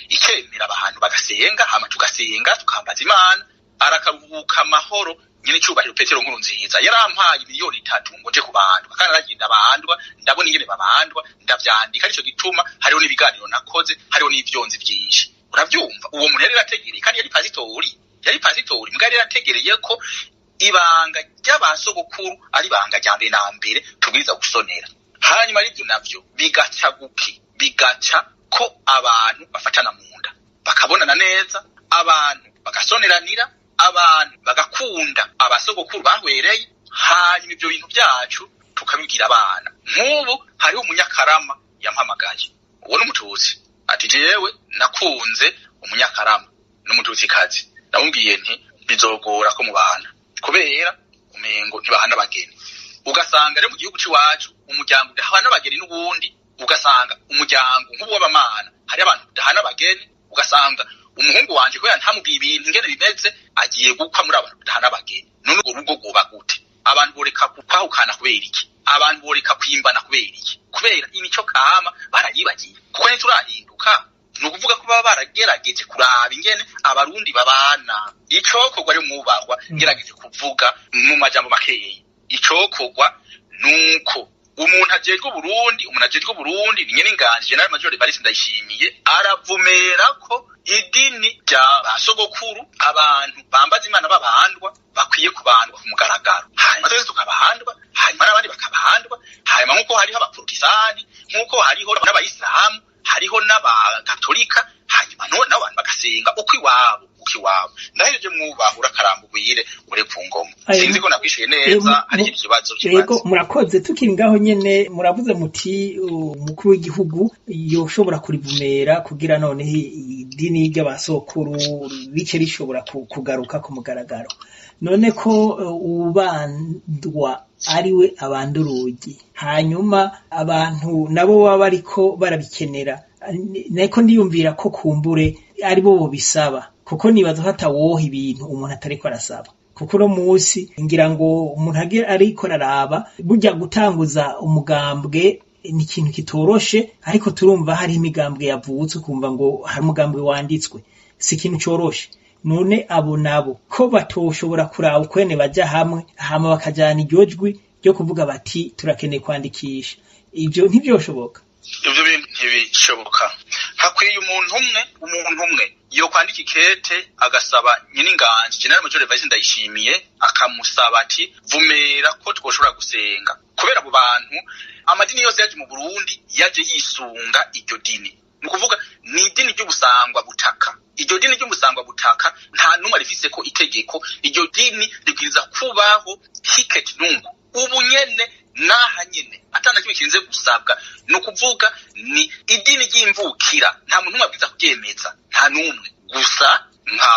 ikemera abantu bagasenga, hama tugasenga tukambaza Imana, arakaruhuka amahoro. Nyene icubahiro Petero Nkuru Nziza yarampaye 3 miliyoni ngo nje kubandwa, kandi aragenda abandwa, ndabona ingene babandwa, ndavyandika. Arico gituma hariho n'ibiganiro nakoze, hariho n'ivyonzi vyinshi, uravyumva. Uwo muntu yari yarategereye, kandi yari pasitori, yari pasitori, mbwa yari yarategereye ko ibanga ry'abasogokuru ari ibanga rya mbere na mbere tubwiriza gusonera. Hanyuma arivyo navyo bigaca guki? Bigaca ko abantu bafatana mu nda, bakabonana neza, abantu bagasoneranira, abantu bagakunda abasogokuru bahwereye. Hanyuma ivyo bintu byacu tukabibwira abana. Nk'ubu hariho umunyakarama yampamagaye, uwo n'umututsi, ati jewe nakunze umunyakarama n'umututsikazi. Namubwiye nti bizogora ko mubana, kubera umengo ntibahana abageni. Ugasanga rero mu gihugu c'iwacu umuryango udahana abageni n'ubundi, ugasanga umuryango nk'ubu w'abamana hari abantu udahana abageni, ugasanga umuhungu wanje kubera ntamubwiye ibintu ingene bimeze agiye gukwa muri abantu udahana abageni. None urwo rugo rwoba gute? Abantu boreka kwahukana kubera iki? Abantu boreka kwimbana kubera iki? Kubera imico kama barayibagiye, kuko ntiturahinduka. Ni ukuvuga ko baba baragerageje kuraba ingene abarundi babana. Icokorwa ari mwubahwa, ngerageje kuvuga mu majambo makeyi, icokorwa nuko umuntu ajejwe Burundi, umuntu ajejwe Burundi ni nyene inganji General Major Evariste Ndayishimiye, aravumera ko idini rya basogokuru, abantu bambaza Imana babandwa, bakwiye kubandwa ku mugaragaro. Hanyuma twese tukabandwa, hanyuma n'abandi bakabandwa. Hanyuma nk'uko hariho abaporotizani, nk'uko hariho n'abayisilamu, hariho n'abakatolika, hanyuma none n'abantu bagasenga uko iwabo, uko iwabo. Ndahejeje mwubahura, karamba ugwire ure ku ngoma. Sinzi ko nakwishuye neza, hari ikindi kibazo? Yego, murakoze. Tukiri ngaho nyene, muravuze muti umukuru w'igihugu yoshobora kurivumera kugira noneho idini ry'abasokuru rice rishobora kugaruka ku mugaragaro. None ko ubandwa ariwe abanda urugi, hanyuma abantu nabo baba bariko barabikenera, niko ndiyumvira ko kumbure aribo bobisaba, kuko nibaza ko atawoha ibintu umuntu atariko arasaba. Kuko uno munsi ngira ngo umuntu ariko araraba, burya gutanguza umugambwe ni ikintu kitoroshe, ariko turumva hariho imigambwe yavutse, ukumva ngo hari umugambwe wanditswe, si ikintu coroshe. None abo nabo ko batoshobora kuraba ukwene baja hamwe, hama bakajana iryo jwi ryo kuvuga bati turakeneye kwandikisha, ivyo ntivyoshoboka? Ivyo bintu ntibishoboka. Hakwiye umuntu umwe, umuntu umwe yo kwandika ikete, agasaba nyine inganji General Major Evariste Ndayishimiye, akamusaba ati vumera ko twoshobora gusenga. Kubera abo bantu, amadini yose yaje mu Burundi yaje yisunga iryo dini. Ni ukuvuga ni idini ry'ubusangwa butaka. Iryo dini ry'ubusangwa butaka nta n'umwe rifise ko itegeko. Iryo dini ribwiriza kubaho hiket nungu ubu nyene naha nyene, atana kimwe kirinze gusabwa. Ni ukuvuga ni idini ry'imvukira, nta muntu n'umwe abwiza kuryemeza, nta n'umwe. Gusa nka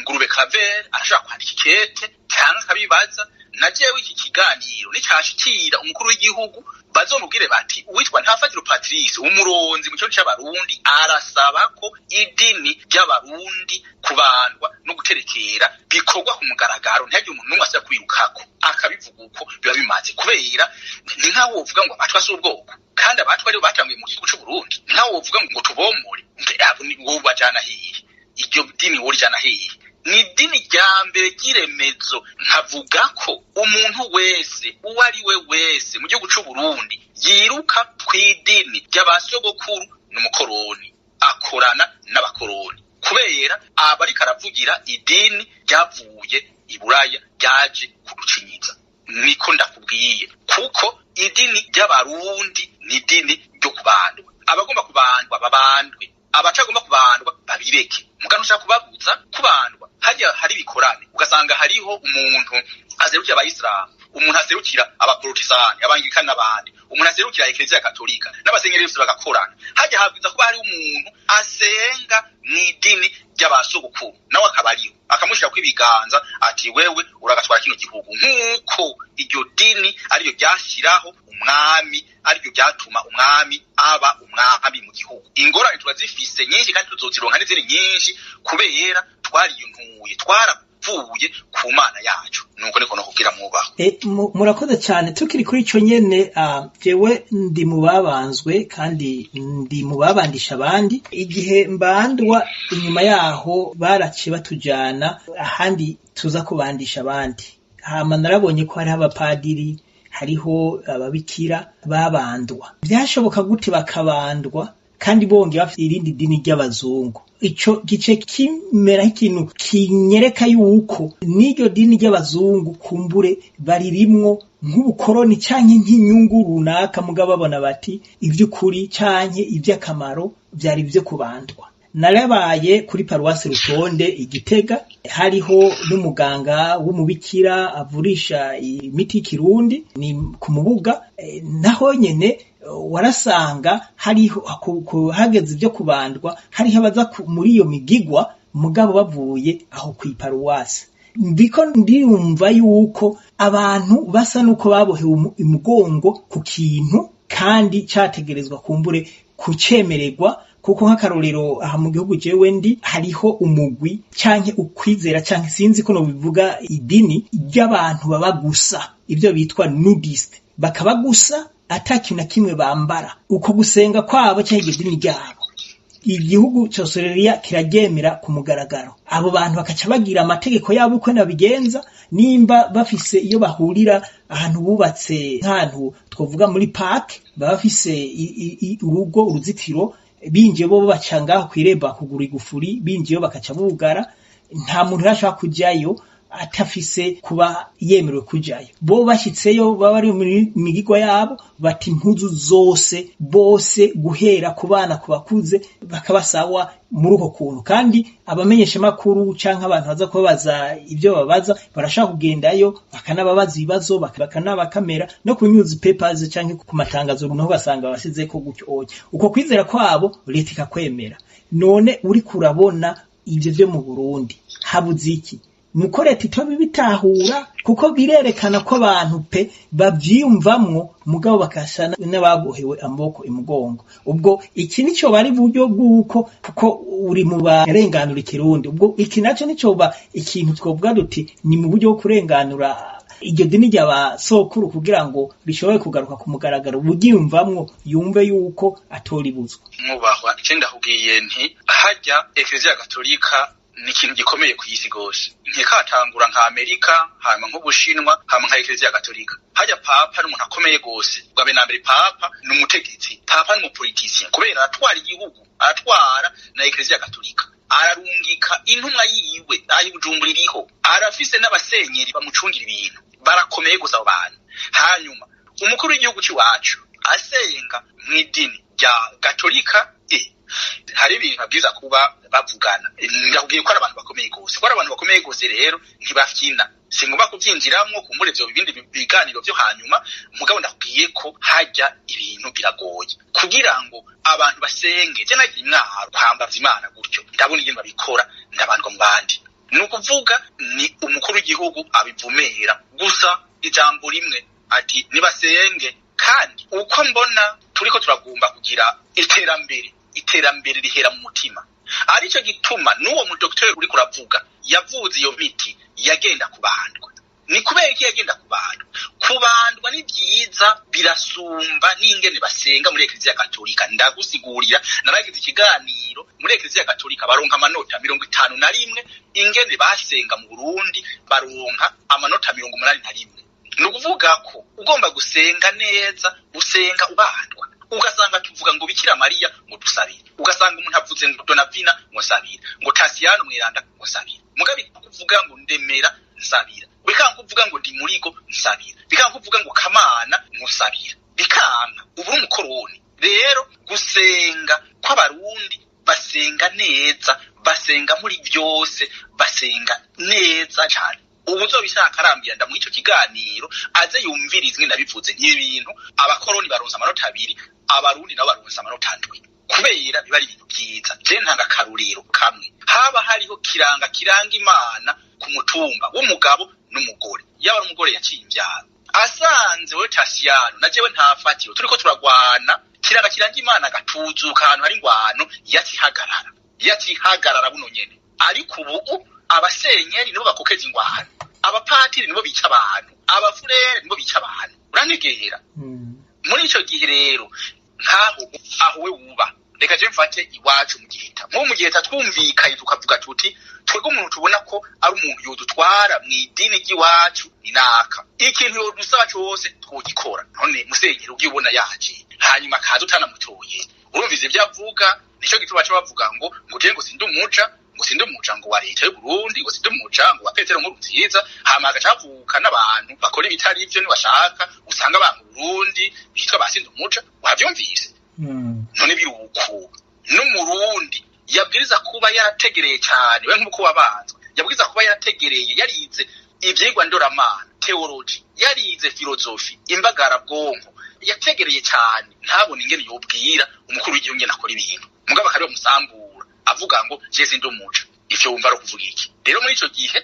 Ngurube Claver arashobora kwandika ikete cyangwa akabibaza. Na jewe iki kiganiro nicashikira umukuru w'igihugu, bazomubwire bati uwitwa Ntafatiro Patrice, umuronzi mu kibazo c'abarundi, arasaba ko idini ry'abarundi kubandwa no guterekera bikorwa ku mugaragaro, ntihagire umuntu n'umwe asubira kwirukako. Akabivuga uko biba bimaze. Kubera ni nkaho wovuga ngo abatwa si ubwoko, kandi abatwa aribo batanguye mu gihugu c'Uburundi. Ni nkaho wovuga ngo tubomore ngo bajana hehe? Iryo dini worijana hehe? Ni idini rya mbere ry'iremezo. Nkavuga ko umuntu wese, uwo ari we wese mu gihugu c'Uburundi yiruka kw'idini ry'abasogokuru n'umukoroni, akorana n'abakoroni, kubera aba ariko aravugira idini ryavuye i Buraya ryaje kuducinyiza. Niko ndakubwiye, kuko idini ry'abarundi ni idini ryo kubandwa. Abagomba kubandwa babandwe. Abatagomba kubandwa babireke, mugabo ushaka kubabuza kubandwa. Hajya hari ibikorane, ugasanga hariho umuntu aserukira abayisilamu, umuntu aserukira abaporotesani, abangirikani n'abandi, umuntu aserukira Ekereziya Katolika n'abasenyeri bose bagakorana. Hajya habwiza kuba hariho umuntu asenga mw'idini ry'abasogokuru, nawe akaba ariho akamushirako ibiganza ati wewe uragatwara kino gihugu, nk'uko iryo dini ariryo ryashyiraho umwami, ariryo ryatuma umwami aba umwami mu gihugu. Ingorane turazifise nyinshi kandi tuzozironka n'izindi nyinshi, kubera twariyuntuye, twaravuye ku Mana yacu. Nuko niko nokubwira, mwubaho. Murakoze cyane. Tukiri kuri ico nyene, jewe ndi mu babanzwe kandi ndi mu babandisha abandi. Igihe mbandwa, inyuma yaho baraciye batujana ahandi tuza kubandisha abandi. Hama narabonye ko hariho abapadiri, hariho ababikira babandwa. Vyashoboka gute bakabandwa kandi bongeye bafite irindi dini ry'abazungu? Ico gice kimera nk'ikintu kinyereka yuko n'iryo dini ry'abazungu kumbure baririmwo nk'ubukoroni canke nk'inyungu runaka, mugabo babona bati ivy'ukuri canke ivy'akamaro vyari ivyo kubandwa. Narabaye kuri paruwasi Rutonde i Gitega, hariho n'umuganga w'umubikira avurisha imiti y'ikirundi, ni ku Mubuga. Naho nyene warasanga hariho hageze ibyo kubandwa, hariho abaza muri iyo migigwa mugabo bavuye aho kw'iparuwasi. Ndiko ndiyumva yuko abantu basa nuko babohewe imugongo ku kintu kandi categerezwa kumbure kucemererwa, kuko nk'akarorero aha mu gihugu jewe ndi, hariho umugwi canke ukwizera canke sinzi ko nobivuga idini ry'abantu baba gusa ibyo bitwa nudiste, bakaba gusa ata kintu na kimwe bambara. Uko gusenga kwabo canke iryo dini ryabo, igihugu ca Australia kiraryemera ku mugaragaro. Abo bantu bakaca bagira amategeko yabo uko babigenza. Nimba bafise iyo bahurira ahantu bubatse, nk'ahantu twovuga muri park, baba bafise urugo, uruzitiro. Binjiye bo baca ngaho kw'irembo, bakugura igufuri, binjiyeyo bakaca bugara. Nta muntu rero kujayo atafise kuba yemerewe kujayo. Bo bashitseyo baba bari muri migigwa yabo, bata impuzu zose bose, guhera ku bana, ku bakuze, bakabasawa muri uko kuntu. Kandi abamenyeshamakuru canke abantu baza kubabaza ivyo babaza barashaka kugendayo bakanababaza ibibazo, bakanabakamera no ku newspapers canke ku matangazo naho basanga basizeko gutyo oya. Uko kwizera kwabo leta ikakwemera. None uriko urabona ivyo vyo mu Burundi, habuze iki? Nuko leta itoba ibitahura, kuko birerekana ko abantu pe bavyiyumvamwo, mugabo bakasa n'ababohewe amaboko imugongo. Ubwo iki nico bari buryo bw'uko, kuko uri mu barenganura ikirundi, ubwo iki naco nicoba ikintu twovuga duti ni mu buryo bwo kurenganura iryo dini ry'abasokuru kugira ngo rishobore kugaruka ku mugaragaro, uryiyumvamwo yumve yuko atoribuzwa. Mwubahwa, icyo ndakubwiye nti hajya Ekereziya Gatolika ni ikintu gikomeye ku isi gose. Ntikatangura nka Amerika, hanyuma nk'Ubushinwa, hama nka Ekereziya Gatolika. Hajya papa ni umuntu akomeye gose. Bwa mbere na mbere, papa ni umutegetsi, papa ni umupoliticien, kubera aratwara igihugu, aratwara na Ekereziya Gatolika, ararungika intumwa yiwe ayi Bujumbura iriho, arafise n'abasenyeri bamucungira ibintu, barakomeye gusa abo bantu. Hanyuma umukuru w'igihugu c'iwacu asenga mw'idini rya Gatolika, hari ibintu babwiza kuba bavugana. Ndakubwiye ko ari abantu bakomeye gose, ko ari abantu bakomeye gose. Rero ntibafyina, singomba kuvyinjiramwo, kumbura ivyo bibindi biganiro vyo hanyuma. Mugabo ndakubwiye ko hajya ibintu biragoye kugira ngo abantu basenge. Je nagiye Imwaro kwambaza Imana gutyo, ndabona ingene babikora, ndabandwa mu bandi. Ni ukuvuga ni umukuru w'igihugu abivumera gusa ijambo rimwe ati nibasenge. Kandi uko mbona turiko turagomba kugira iterambere, iterambere rihera mu mutima. Arico gituma n'uwo mudokiteri uriko uravuga yavuze iyo miti yagenda kubandwa. Ni kubera iki yagenda kubandwa? Kubandwa ni byiza, birasumba n'ingene basenga muri Ekereziya Katolika. Ndagusigurira, naragize ikiganiro. Muri Ekereziya Katolika baronka amanota 51, ingene basenga mu Burundi baronka amanota 81. Ni ukuvuga ko ugomba gusenga neza, usenga ubandwa. Ugasanga tuvuga ngo Bikira Mariya ngo dusabire, ugasanga umuntu avuze ngo Donavina ngo nsabire, ngo Tasiyano Mweranda ngo nsabire, mugabe kuvuga ngo ndemera nsabira bikanga, kuvuga ngo ndi murigo nsabira bikanga, kuvuga ngo kamana ngo nsabira bikanga. Ubu uri umukoroni. Rero gusenga kw'abarundi Basenga neza, basenga muri byose, basenga neza cyane. Ubu uzobishaka arambwira ndamuha ico kiganiro aze yumvirize ndabivuze nk'ibintu. Abakoroni baronse amanota 2, abarundi nabo baronse amanota 7, kubera biba ari ibintu byiza. Je ntanga akarorero kamwe: haba hariho kiranga kiranga Imana ku mutumba w'umugabo n'umugore. Yaba ari umugore yaciye imvyaro, asanze we Tasiyano na jewe nta fatiro turiko turagwana, kiranga kiranga Imana agatuzuka ahantu hari ingwano, yacihagarara, yacihagarara buno nyene. Ariko ubu abasenyeri nibo bakokeza ingwano, abapatiri nibo bica abantu, abafurere nibo bica abantu. Uranegera? Muri ico gihe rero, nkaho aho we wuba, reka je mfate iwacu mu Giheta. Nko mu Giheta twumvikanye tukavuga tuti: twebwe umuntu tubona ko ari umuntu yodutwara mu idini ry'iwacu ni naka, ikintu yodusaba cose twogikora. None musenyeri ugiye ubona yaje hanyuma akaza utanamutoye, urumviza ivyo avuga? Nico gituma baca bavuga ngo je ngo sindi umuja, ngo sindi umuja ngo wa leta y'u Burundi, ngo sindi umuja ngo wa Petero Nkurunziza. Hama hagaca havuka n'abantu bakora ibitari ivyo, nibashaka usanga abantu Burundi bitwa ba sindi umuja. Wavyumvise? None biruko n'umurundi yabwiriza kuba yarategereye cyane, we nk'uko wabanzwe, yabwiriza kuba yarategereye, yarize ivyigwa ndoramana, theology, yarize filozofi, imbagarabwonko, yategereye cyane, ntabone ingene yobwira umukuru w'igihugu ingene akora ibintu, mugabo akari bamusambura avuga ngo je sindi umuja. Ivyo wumva ari ukuvuga iki? Rero muri ico gihe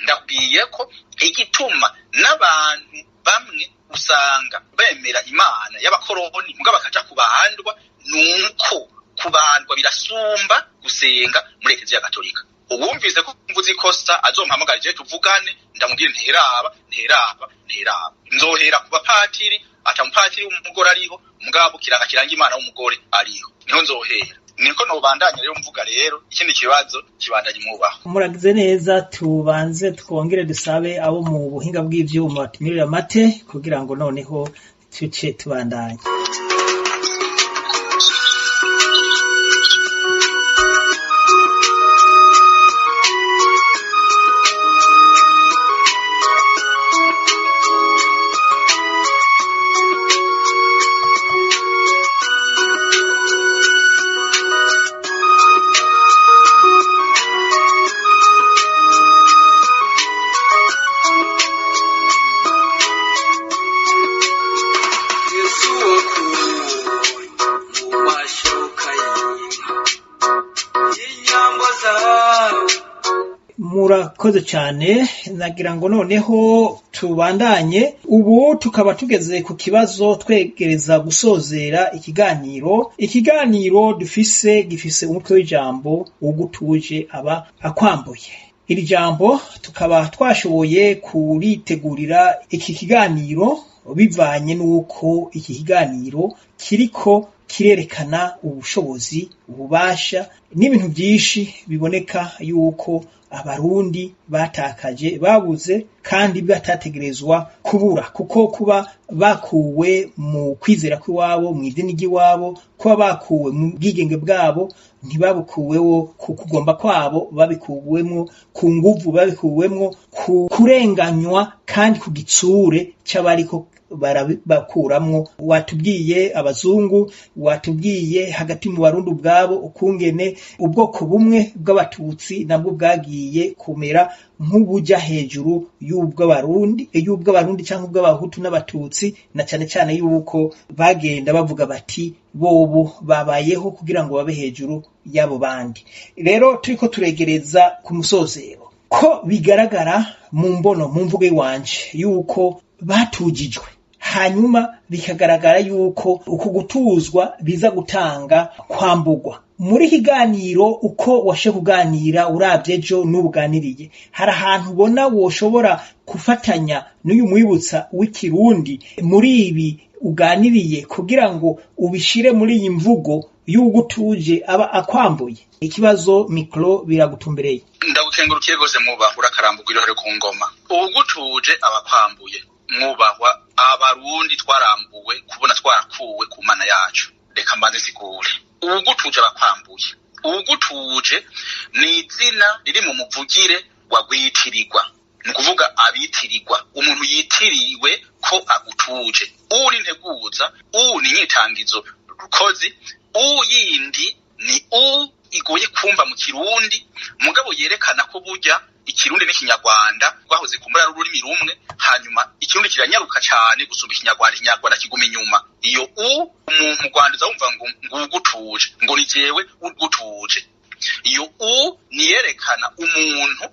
ndabwiye ko igituma n'abantu bamwe usanga bemera Imana y'abakoroni mugabo bakaja kubandwa, nuko kubandwa birasumba gusenga muri Ekereziya Gatolika. Uwumvise ko mvuze ikosa azompamagara je tuvugane, ndamubwire: nteraba, nteraba, nteraba. Nzohera ku bapatiri, ata mupatiri w'umugore ariho, mugabo kiranga kiranga Imana w'umugore ariho, niho nzohera, niko nobandanya. Rero mvuga rero ikindi kibazo kibandanye mwubaho. Muragize neza. Tubanze twongere dusabe abo mu buhinga bw'ivyuma batumirire amate kugira ngo noneho tuce tubandanye. Yesu wakuwe mu mashoka y'inka y'inyambo zawe. Murakoze cyane. Nagira ngo noneho tubandanye. Ubu tukaba tugeze ku kibazo twegereza gusozera ikiganiro. Ikiganiro dufise gifise umutwe w'ijambo ugutuje aba akwambuye. Iri jambo tukaba twashoboye kuritegurira iki kiganiro bivanye n'uko iki kiganiro kiriko kirerekana ubushobozi, ububasha n'ibintu byinshi biboneka yuko abarundi batakaje, babuze kandi batategerezwa kubura, kuko kuba bakuwe mu kwizera kw'iwabo, mu idini ry'iwabo, kuba bakuwe mu bwigenge bwabo, ntibabukuweho ku kugomba kwabo, babikuwemwo ku nguvu, babikuwemwo ku kurenganywa kandi ku gitsure c'abariko barabakuramwo. Watubwiye abazungu, watubwiye hagati mu barundi ubwabo ukungene ubwoko bumwe bw'abatutsi nabwo bwagiye kumera nk'ubuja hejuru y'ubw'abarundi, y'ubw'abarundi cyangwa ubw'abahutu n'abatutsi, na cyane cyane yuko bagenda bavuga bati bobo babayeho kugira ngo babe hejuru y'abo bandi. Rero turiko turegereza ku musozero, ko bigaragara mu mbono, mu mvugo iwanje, yuko batujijwe, hanyuma bikagaragara yuko uku gutuzwa biza gutanga kwambugwa. Muri kiganiro uko washe kuganira, uravye ejo n'ubuganiriye, hari ahantu ubona woshobora gufatanya n'uyu mwibutsa w'ikirundi muri ibi uganiriye kugira ngo ubishire muri iyi mvugo y'ugutuje aba akwambuye? Ikibazo, mikro biragutumbereye. Ndagukengurukiye rwose mwubahwa, urakarambugwa irohero ku ngoma. Uwugutuje aba akwambuye. Mwubahwa, abarundi twarambuwe kubona twarakuwe ku mana yacu. Reka mbanze nsigure: uwugutuje aba akwambuye. Uwugutuje ni izina riri mu muvugire wa gwitirirwa, ni ukuvuga abitirirwa, umuntu yitiriwe ko agutuje. U ni nteguza, u ni inyitangizo rukozi, u yindi ni u. igoye kumva mu Kirundi, mugabo yerekana ko burya Ikirundi n'Ikinyarwanda rwahoze kumbura ari ururimi rumwe, hanyuma Ikirundi kiranyaruka cane gusumba Ikinyarwanda, Ikinyarwanda kiguma inyuma. Iyo u mu Rwanda uza wumva ngo ngugutuje, ngo ni jewe ugutuje. Iyo u niyerekana umuntu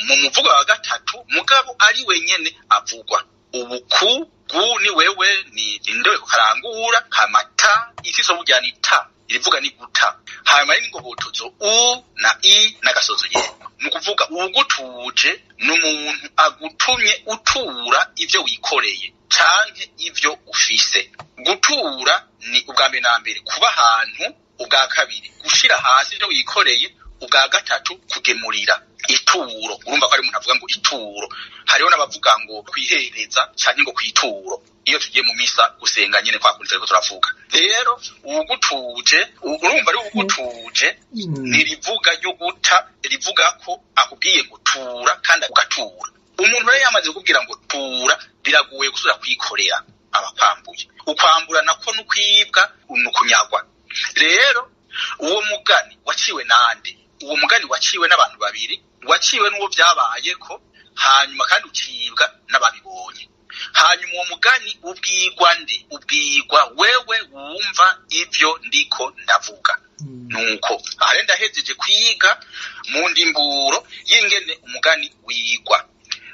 mu muvugo wa gatatu, mugabo ari wenyene avugwa. Ubu ku gu ni wewe, ni indowe karangura kamata isiso burya ni ta, irivuga ni guta. Hanyuma n'ingobotozo u na i n'agasozo ye. Ni ukuvuga uwugutuje ni umuntu agutumye utura ivyo wikoreye canke ivyo ufise. Gutura ni ubwa mbere na mbere kuba ahantu, ubwa kabiri gushira hasi ivyo wikoreye, ubwa gatatu kugemurira. Ituro, urumva ko ari umuntu avuga ngo ituro. Hariho n'abavuga ngo kwihereza canke ngo kwituro iyo tugiye mu misa gusenga nyene kwa kundi turiko turavuga. Rero uwugutuje, urumva ari uwugutuje ni rivuga ryo guta, rivuga ko akubwiye ngo tura kandi ugatura. Umuntu rero yamaze kukubwira ngo tura, biragoye gusubira kwikorera, abakwambuye. Ukwambura nako n'ukwibwa, n'ukunyagwa. Rero uwo mugani waciwe nande? Uwo mugani waciwe n'abantu babiri, waciwe n'uwo vyabayeko, hanyuma kandi ucibwa n'ababibonye. Hanyuma uwo mugani ubwirwa nde? Ubwirwa wewe wumva ivyo ndiko ndavuga. Nuko aha rero ndahejeje kwiga mu ndimburo y'ingene umugani wigwa.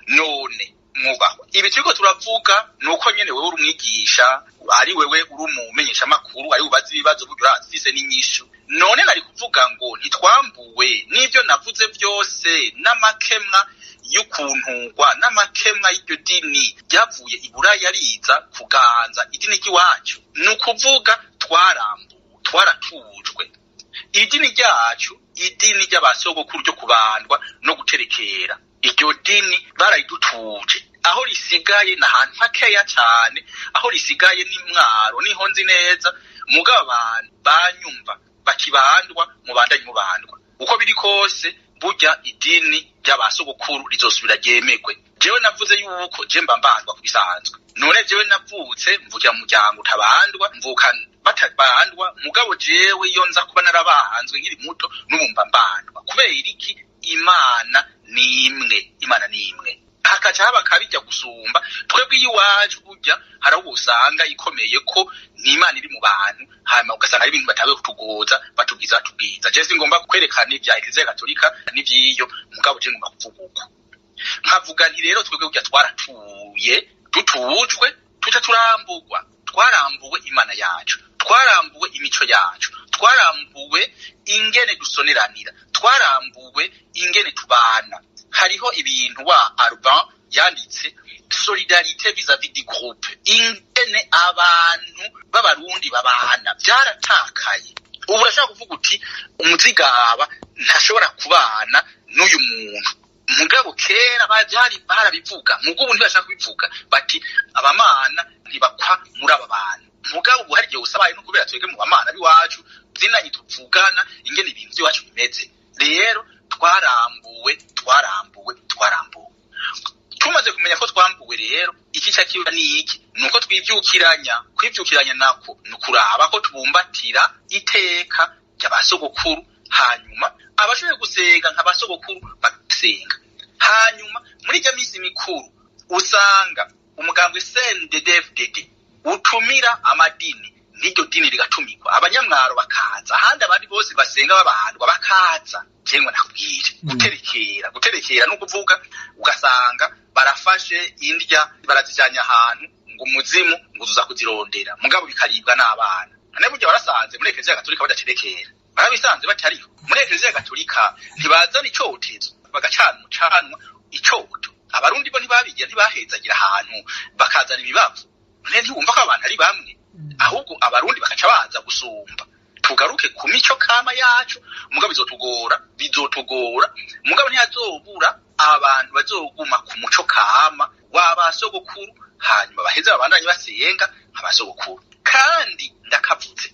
None mwubahwa, ibi turiko turavuga nuko nyene wewe uri umwigisha, ari wewe uri umumenyeshamakuru, ari ubaza ibibazo burya urafise n'inyishu. None nari kuvuga ngo ntitwambuwe n'ivyo navuze vyose, n'amakemwa y'ukuntugwa, n'amakemwa y'iryo dini ryavuye i Buraya riza kuganza idini ry'iwacu. Ni ukuvuga twarambuwe, twaratujwe idini ryacu, idini ry'abasogokuru ryo kubandwa no guterekera. Iryo dini barayidutuje, aho risigaye ni ahantu hakeya cane, aho risigaye ni Mwaro, niho nzi neza. Mugabo abantu banyumva bakibandwa, mubandanye mubandwa. Uko biri kose burya idini ry'abasogokuru rizosubira ryemegwe. Jewe navuze yuko je mba mbandwa ku bisanzwe. None jewe navutse mvukira mu muryango utabandwa, mvuka batabandwa, mugabo jewe iyo nza kuba narabanzwe nkiri muto, n'ubu mba mbandwa. Kubera iki? Imana ni imwe, Imana ni imwe. Hakaca haba kabijya gusumba twebwe iwacu, burya hari aho usanga ikomeye ko ni Imana iri mu bantu, hanyuma ugasanga ari ibintu batawe kutugoza, batubwiza batubwiza. Je singomba kwerekana ibya Eklezia Gatolika n'ivyiyo, mugabo je ngomba kuvuga uko. Nkavuga nti rero twebwe burya twaratuye, dutujwe, tuca turambugwa. Twarambuwe Imana yacu, twarambuwe imico yacu, twarambuwe ingene dusoneranira, twarambuwe ingene tubana. Hariho ibintu wa Alban yanditse, solidarité vis-à-vis du groupe, ingene abantu b'Abarundi babana vyaratakaye. Ubu urashobora kuvuga uti umuzigaba ntashobora kubana n'uyu muntu, mugabo kera byari barabivuga, mugo ubu ntibashaka kubivuga, bati abamana ntibakwa muri aba bantu. Mugabo ubu hari igihe usabaye no kubera twebwe mu bamana b'iwacu zinanye tuvugana ingene ibintu by'iwacu bimeze. Rero twarambuwe, twarambuwe, twarambuwe. Tumaze kumenya ko twambuwe rero, iki ca kiba ni iki? Nuko twivyukiranya. Kwivyukiranya nako ni ukuraba ko tubumbatira iteka ry'abasogokuru, hanyuma abashoboye gusenga nka basogokuru bagasenga. Hanyuma muri irya minsi mikuru usanga umugambwe CNDD-FDD utumira amadini, n'iryo dini rigatumirwa, abanyamwaro bakaza, ahandi abandi bose basenga babandwa bakaza. Jengwa nakubwire, guterekera, guterekera no kuvuga ugasanga barafashe indya barazijanye ahantu ngo umuzimu ngo uzuza kuzirondera, mugabo bikaribwa n'abana. Nane burya warasanze muri Eklezia Gatolika badaterekera, barabisanze batariho. Muri Eklezia Gatolika ntibazana icotezo, bagacana umucanwa icoto. Abarundi bo ntibabigira, ntibahezagira ahantu bakazana imibavu. None ntiwumva ko abantu ari bamwe? Ahubwo Abarundi bakaca baza gusumba. Tugaruke ku mico kama yacu, mugabo bizotugora, bizotugora, mugabo ntihazobura abantu bazoguma ku muco kama w'abasogokuru, hanyuma baheze babandanye basenga abasogokuru. Kandi ndakavutse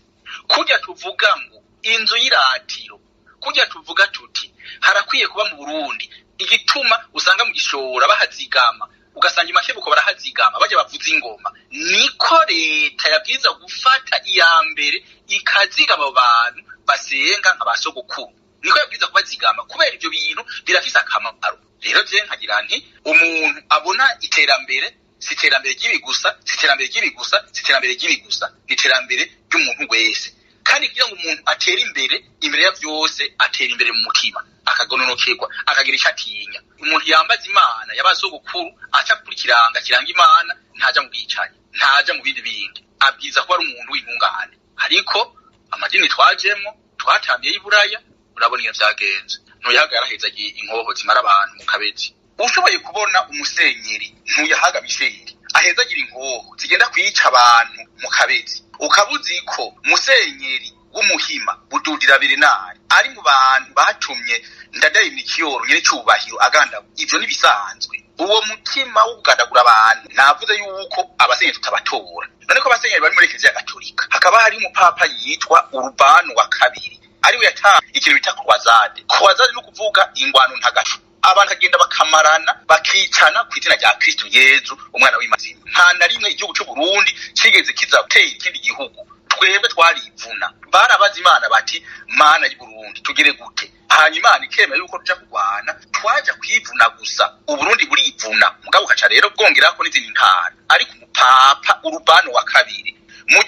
kurya tuvuga ngo inzu y'iratiro, kurya tuvuga tuti harakwiye kuba mu Burundi, igituma usanga mu Gishora bahazigama, ugasanga imakebuko barahazigama, bajya bavuza ingoma. Niko leta yabwiza gufata iya mbere ikazigama abo bantu basenga nka basogokuru. Niko yabwiza kubazigama, kubera ivyo bintu birafise akamaro. Rero je nkagira nti umuntu abona iterambere, si iterambere ry'ibi gusa, si iterambere ry'ibi gusa, si iterambere ry'ibi gusa, ni iterambere ry'umuntu wese. Kandi kugira ngo umuntu atere imbere, imbere ya vyose atera imbere mu mutima, akagononokerwa, akagira ico atinya. Umuntu yambaza Imana yabasogokuru, aca kuri kiranga kiranga Imana, ntaja mu bwicanyi, ntaja mu bindi bindi, abwiza kuba ari umuntu w'intungane. Ariko amadini twajemwo twatambiye y'Iburaya, urabona iyo vyagenze. Ntuyahaga yarahezagiye inkoho zimara abantu mu Kabezi. Ushoboye kubona umusenyeri Ntuyahaga Misheri ahezagira inkoho zigenda kwica abantu mu Kabezi, ukaba uzi ko musenyeri w'Umuhima Bududira Berenari ari mu bantu batumye Ndadaye Mikiyoro nyerecubahiro aganda, ivyo ntibisanzwe. Uwo mutima wo kugandagura abantu, navuze yuko abasenyeri tutabatora. None ko abasenyeri bari muri Ekereziya Gatolika, hakaba hari umupapa yitwa Urubano wa kabiri, ariwe yataye ikintu bita croisade. Croisade ni ukuvuga ingwano ntagacu, abantu bakagenda bakamarana, bakicana ku izina rya Kristo Yezu umwana w'Imazima. Nta na rimwe igihugu c'u Burundi kigeze kiza gutera ikindi gihugu, twebwe twarivuna. Barabaza Imana bati: "Mana y'u Burundi, tugire gute?" Hanyuma Imana ikemera yuko tuja kurwana, twaja kwivuna gusa. Uburundi burivuna, mugabo ukaca rero bwongerako n'izindi ntara. Ariko umupapa Urubano wa kabiri mu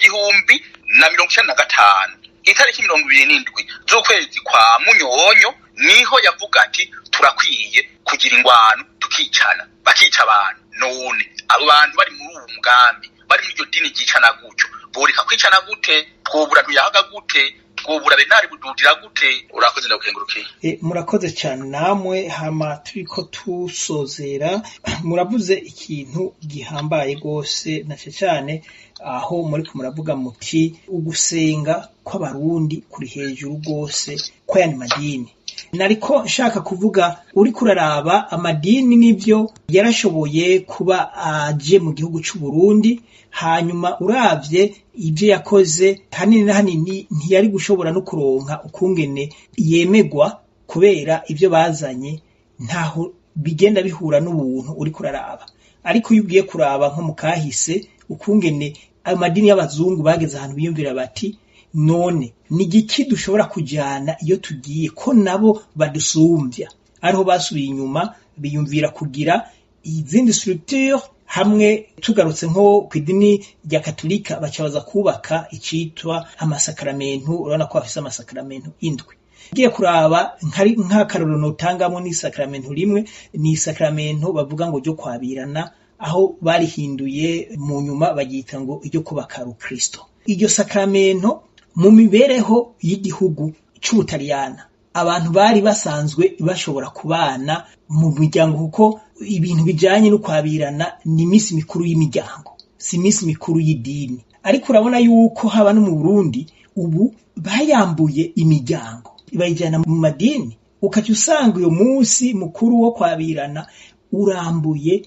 1095, itariki 27 z'ukwezi kwa Munyonyo, niho yavuga ati: "Turakwiye kugira ingwano, tukicana." Bakica abantu. None abo bantu bari muri uwo mugambi, bari muri iryo dini ryicana gutyo, boreka kwicana gute? Twobura Ntuyahaga gute? Twobura Benari Bududira gute? Urakoze, ndagukengurukiye. Murakoze cyane namwe. Hama turiko tusozera, muravuze ikintu gihambaye rwose, na cyane aho muriko muravuga muti ugusenga kw'Abarundi kuri hejuru rwose kw'ayandi madini. Nariko nshaka kuvuga, uriko uraraba amadini n'ivyo yarashoboye kuba aje mu gihugu c'u Burundi, hanyuma uravye ivyo yakoze, hanini na hanini ntiyari gushobora no kuronka ukungene yemegwa, kubera ivyo bazanye ntaho bigenda bihura n'ubuntu uriko uraraba. Ariko iyo ugiye kuraba nko mu kahise, ukungene ayo madini y'abazungu bageze ahantu biyumvira bati: "None ni igiki dushobora kujana iyo tugiye, ko nabo badusumvya?" Ariho basubiye inyuma biyumvira kugira izindi structure. Hamwe tugarutse nko ku idini rya Katolika, baca baza kubaka icitwa amasakaramentu. Urabona ko bafise amasakaramentu indwi. Ugiye kuraba nk'akarorero notangamo, ni isakaramentu rimwe, ni isakaramentu bavuga ngo ryo kwabirana, aho barihinduye mu nyuma baryita ngo iryo kubaka rukristo. Iryo sakramento mu mibereho y'igihugu c'Ubutaliyana, abantu bari basanzwe bashobora kubana mu miryango, kuko ibintu bijanye no kwabirana ni iminsi mikuru y'imiryango, si iminsi mikuru y'idini. Ariko urabona yuko haba no mu Burundi ubu bayambuye imiryango, bayijana mu madini, ukaca usanga uyo munsi mukuru wo kwabirana urambuye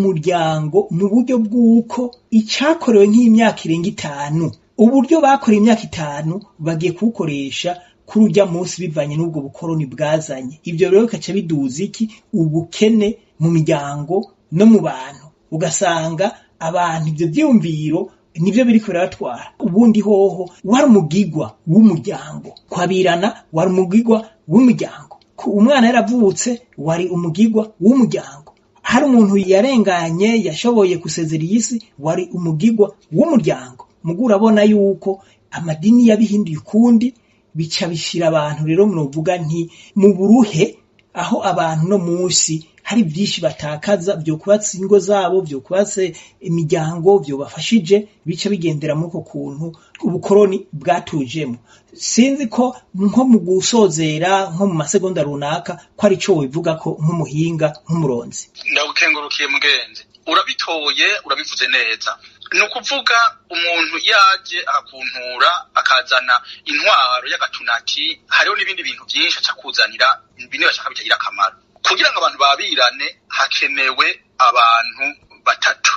umuryango mu buryo bw'uko icakorewe nk'imyaka irenga 5, uburyo bakoreye imyaka 5 bagiye kuwukoresha kuri urya munsi, bivanye n'ubwo bukoroni bwazanye. Ibyo rero bikaca biduza iki? Ubukene mu miryango no mu bantu, ugasanga abantu ibyo vyiyumviro nivyo biriko birabatwara. Ubundi hoho wari umugigwa w'umuryango, kwabirana wari umugigwa w'umuryango, umwana yaravutse wari umugigwa w'umuryango, hari umuntu yarenganye yashoboye gusezera iyi si, wari umugigwa w'umuryango. Mugu urabona yuko amadini yabihinduye ukundi, bica bishira abantu rero munovuga nti mu buruhe, aho abantu no munsi hari byinshi batakaza byo kubatse ingo zabo, byo kubatse imiryango, byo bafashije, bica bigendera muri uko kuntu ubukoroni bwatujemo. Sinzi ko nko mu gusozera, nko mu masegonda runaka, ko ari cyo wivuga ko nk'umuhinga, nk'umuronzi. Ndagukengurukiye mugenzi, urabitoye, urabivuze neza. Ni ukuvuga umuntu yaje akakuntura, akazana intwaro y'agatunati, hariho n'ibindi bintu byinshi aca kuzanira, bimwe bashaka bitagira akamaro. Kugira ngo abantu babirane hakenewe abantu batatu: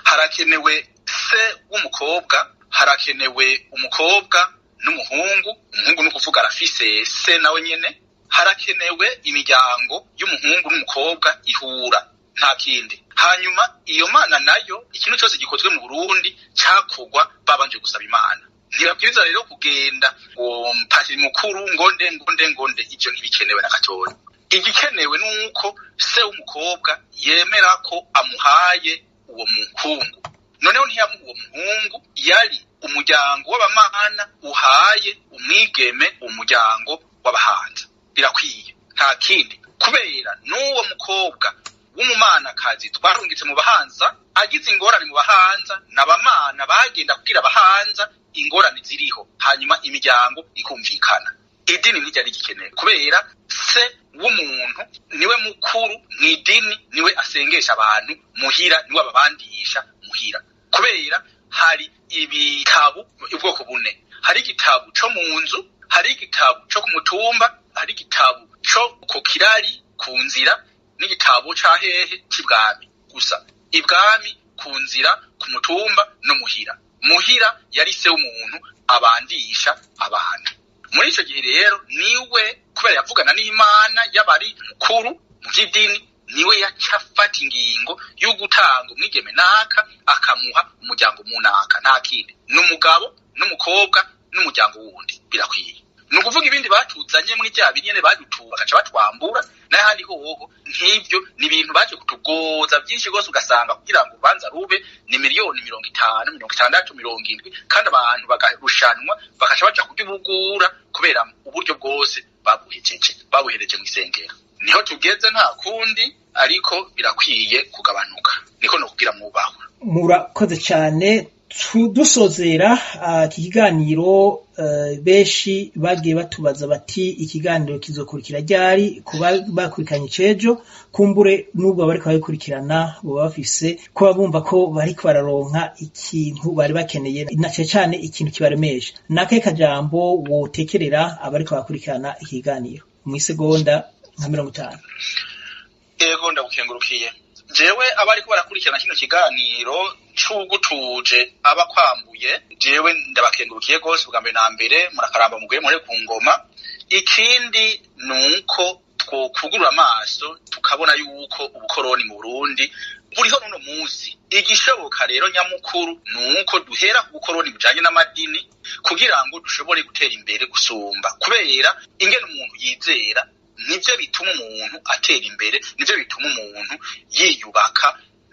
harakenewe se w'umukobwa, harakenewe umukobwa n'umuhungu. Umuhungu ni ukuvuga arafise se nawe nyene. Harakenewe imiryango y'umuhungu n'umukobwa ihura, nta kindi. Hanyuma iyo mana nayo, ikintu cyose gikozwe mu Burundi cakogwa babanje gusaba Imana. Ntibabwiriza rero kugenda ngo mpatiri mukuru ngonde ngonde ngonde, ivyo ntibikenewe na gatoya. Igikenewe nuko se w'umukobwa yemera ko amuhaye uwo muhungu. Noneho ntiyamuha uwo muhungu, yari umuryango w'abamana uhaye umwigeme umuryango w'abahanza, birakwiye, nta kindi. Kubera n'uwo mukobwa w'umumanakazi twarungitse mu bahanza agize ingorane mu bahanza, n'abamana bagenda kubwira abahanza ingorane ziriho, hanyuma imiryango ikumvikana. Idini ntiryari rigikenewe kubera se w'umuntu niwe mukuru mu idini, niwe asengesha abantu muhira, niwe ababandisha muhira. Kubera hari ibitabo ubwoko bune: hari igitabo co mu nzu, hari igitabo co ku mutumba, hari igitabo co ku kirari ku nzira, n'igitabo ca hehe c'ibwami. Gusa ibwami, ku nzira, ku mutumba no muhira. Muhira yari se w'umuntu abandisha abantu. Muri ico gihe rero niwe, kubera yavugana n'Imana, yabari mukuru mu vy'idini, niwe yaca afata ingingo yo gutanga umwigeme naka akamuha umuryango munaka, nta kindi, n'umugabo n'umukobwa n'umuryango wundi, birakwiye. Ni ukuvuga ibindi batuzanye muri bya binyene badutuba bagaca batwambura, n'ahandi hoho nk'ivyo ni ibintu baje kutugoza byinshi rwose, ugasanga kugira ngo urubanza rube ni 50 miliyoni, 60, 70, kandi abantu bakarushanwa bagaca baja kurya ubugura kubera uburyo bwose babuhejeje, babuhereje mu isengero. Niho tugeze, nta kundi, ariko birakwiye kugabanuka, niko nokugira mwubahwe. Murakoze cyane. Dusozera iki kiganiro, benshi bagiye batubaza bati ikiganiro kizokurikira ryari? Kuba bakurikiranye icejo, kumbure n'ubwo bariko babikurikirana boba bafise kuba bumva ko bariko bararonka ikintu bari bakeneye, na cane cane ikintu kibaremesha. Nakahe kajambo wotekerera abariko barakurikirana ikiganiro mw'isegonda nka 50? Ego, ndagukengurukiye. Jewe abariko barakurikirana kino kiganiro c'ugutuje aba kwambuye, jewe ndabakengurukiye rwose. Bwa mbere na mbere murakaramba muguye muri ku ngoma. Ikindi ni uko twokugurura amaso tukabona yuko ubukoroni mu Burundi buriho n'uno munsi. Igishoboka rero nyamukuru ni uko duhera ku bukoroni bujanye n'amadini kugira ngo dushobore gutera imbere gusumba, kubera ingene umuntu yizera nivyo bituma umuntu atera imbere, nivyo bituma umuntu yiyubaka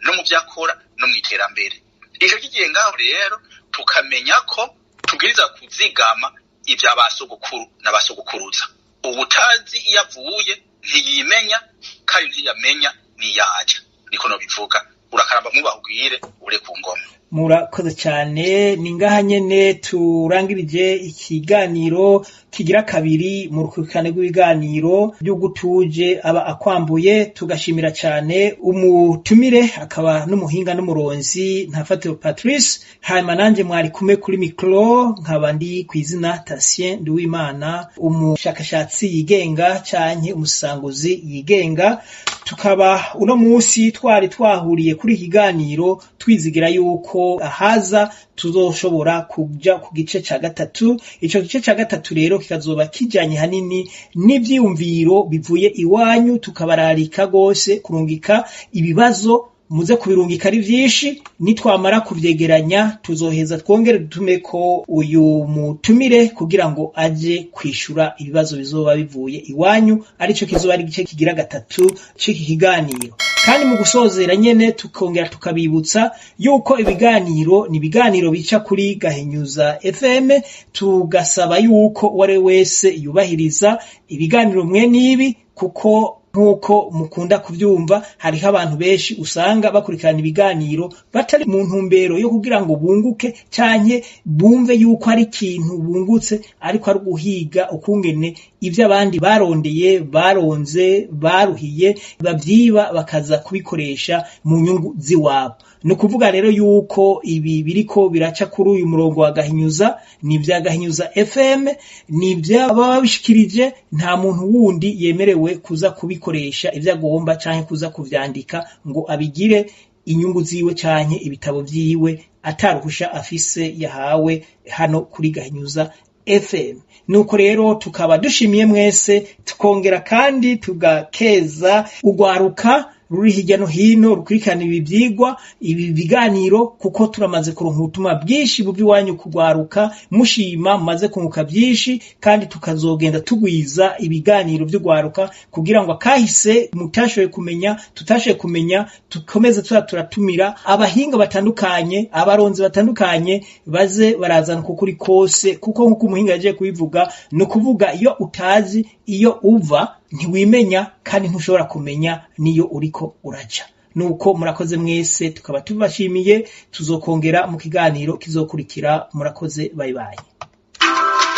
no mu vyo akora no mu iterambere. Ico kigiye ngaho rero tukamenya ko tubwiriza kuzigama ivya ba sogokuru na ba sogokuruza. Uwutazi iyo avuye ntiyimenya, kandi ntiyamenya niyaja, niko nobivuga. Urakaramba mubahugwire ure ku ngoma. Murakoze cyane. Ni ngaha nyene turangirije ikiganiro kigira kabiri mu rukurikirane rw'ibiganiro by'ugutuje aba akwambuye. Tugashimira cyane umutumire akaba n'umuhinga n'umuronzi Ntafatiro Patrice. Hanyuma nanjye mwari kumwe kuri mikoro nkaba ndi ku izina Tatien Nduwimana, umushakashatsi yigenga canke umusanguzi yigenga. Tukaba uno munsi twari twahuriye kuri iki kiganiro, twizigira yuko ahaza tuzoshobora kuja ku gice ca gatatu. Ico gice ca gatatu rero kikazoba kijanye hanini n'ivyiyumviro bivuye iwanyu. Tukabararika gose kurungika ibibazo, muze kubirungika ari vyinshi. Nitwamara kuvyegeranya tuzoheza twongere dutumeko uyu mutumire kugira ngo aje kwishura ibibazo bizoba bivuye iwanyu, arico kizoba ari igice kigira gatatu c'iki kiganiro. Kandi mu gusozera nyene tukongera tukabibutsa yuko ibiganiro ni ibiganiro bica kuri Gahinyuza FM, tugasaba yuko uwari wese yubahiriza ibiganiro mwe n'ibi, kuko nk'uko mukunda kuvyumva hariho abantu benshi usanga bakurikirana ibiganiro batari mu ntumbero yo kugira ngo bunguke canke bumve yuko ari ikintu bungutse, ariko ari uguhiga ukungene ivyo abandi barondeye, baronze, baruhiye, bavyiba bakaza kubikoresha mu nyungu ziwabo. Ni ukuvuga rero yuko ibi biriko biraca kuri uyu murongo wa Gahinyuza ni ivya Gahinyuza FM, ni ivy'ababa babishikirije, nta muntu wundi yemerewe kuza kubikoresha ivyo agomba canke kuza kuvyandika ngo abigire inyungu ziwe canke ibitabo vyiwe ataruhusha afise yahawe hano kuri Gahinyuza FM. Nuko rero tukaba dushimiye mwese, tukongera kandi tugakeza urwaruka ruri hirya no hino rukurikirana ibi vyigwa, ibi biganiro, kuko turamaze kuronka ubutumwa bwinshi buva iwanyu kugwaruka mushima, mumaze kunguka byinshi, kandi tukazogenda tugwiza ibiganiro vy'ugwaruka kugira ngo akahise mutashoboye kumenya, tutashoboye kumenya, tukomeze tuza turatumira abahinga batandukanye, abaronzi batandukanye, baze barazana ukuri kose, kuko nk'uko umuhinga yagiye kubivuga, ni ukuvuga iyo utazi iyo uva ntiwimenya, kandi ntushobora kumenya niyo uriko uraja. Nuko murakoze mwese, tukaba tubashimiye, tuzokongera mu kiganiro kizokurikira. Murakoze, bye bye.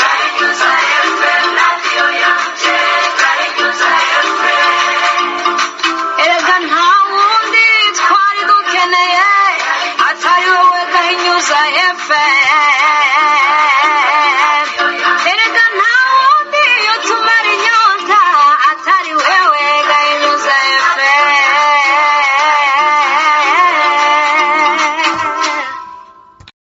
Gahinyuza FM, radiyo yanje, Gahinyuza FM. Erega nta wundi twari dukeneye atari wowe Gahinyuza FM.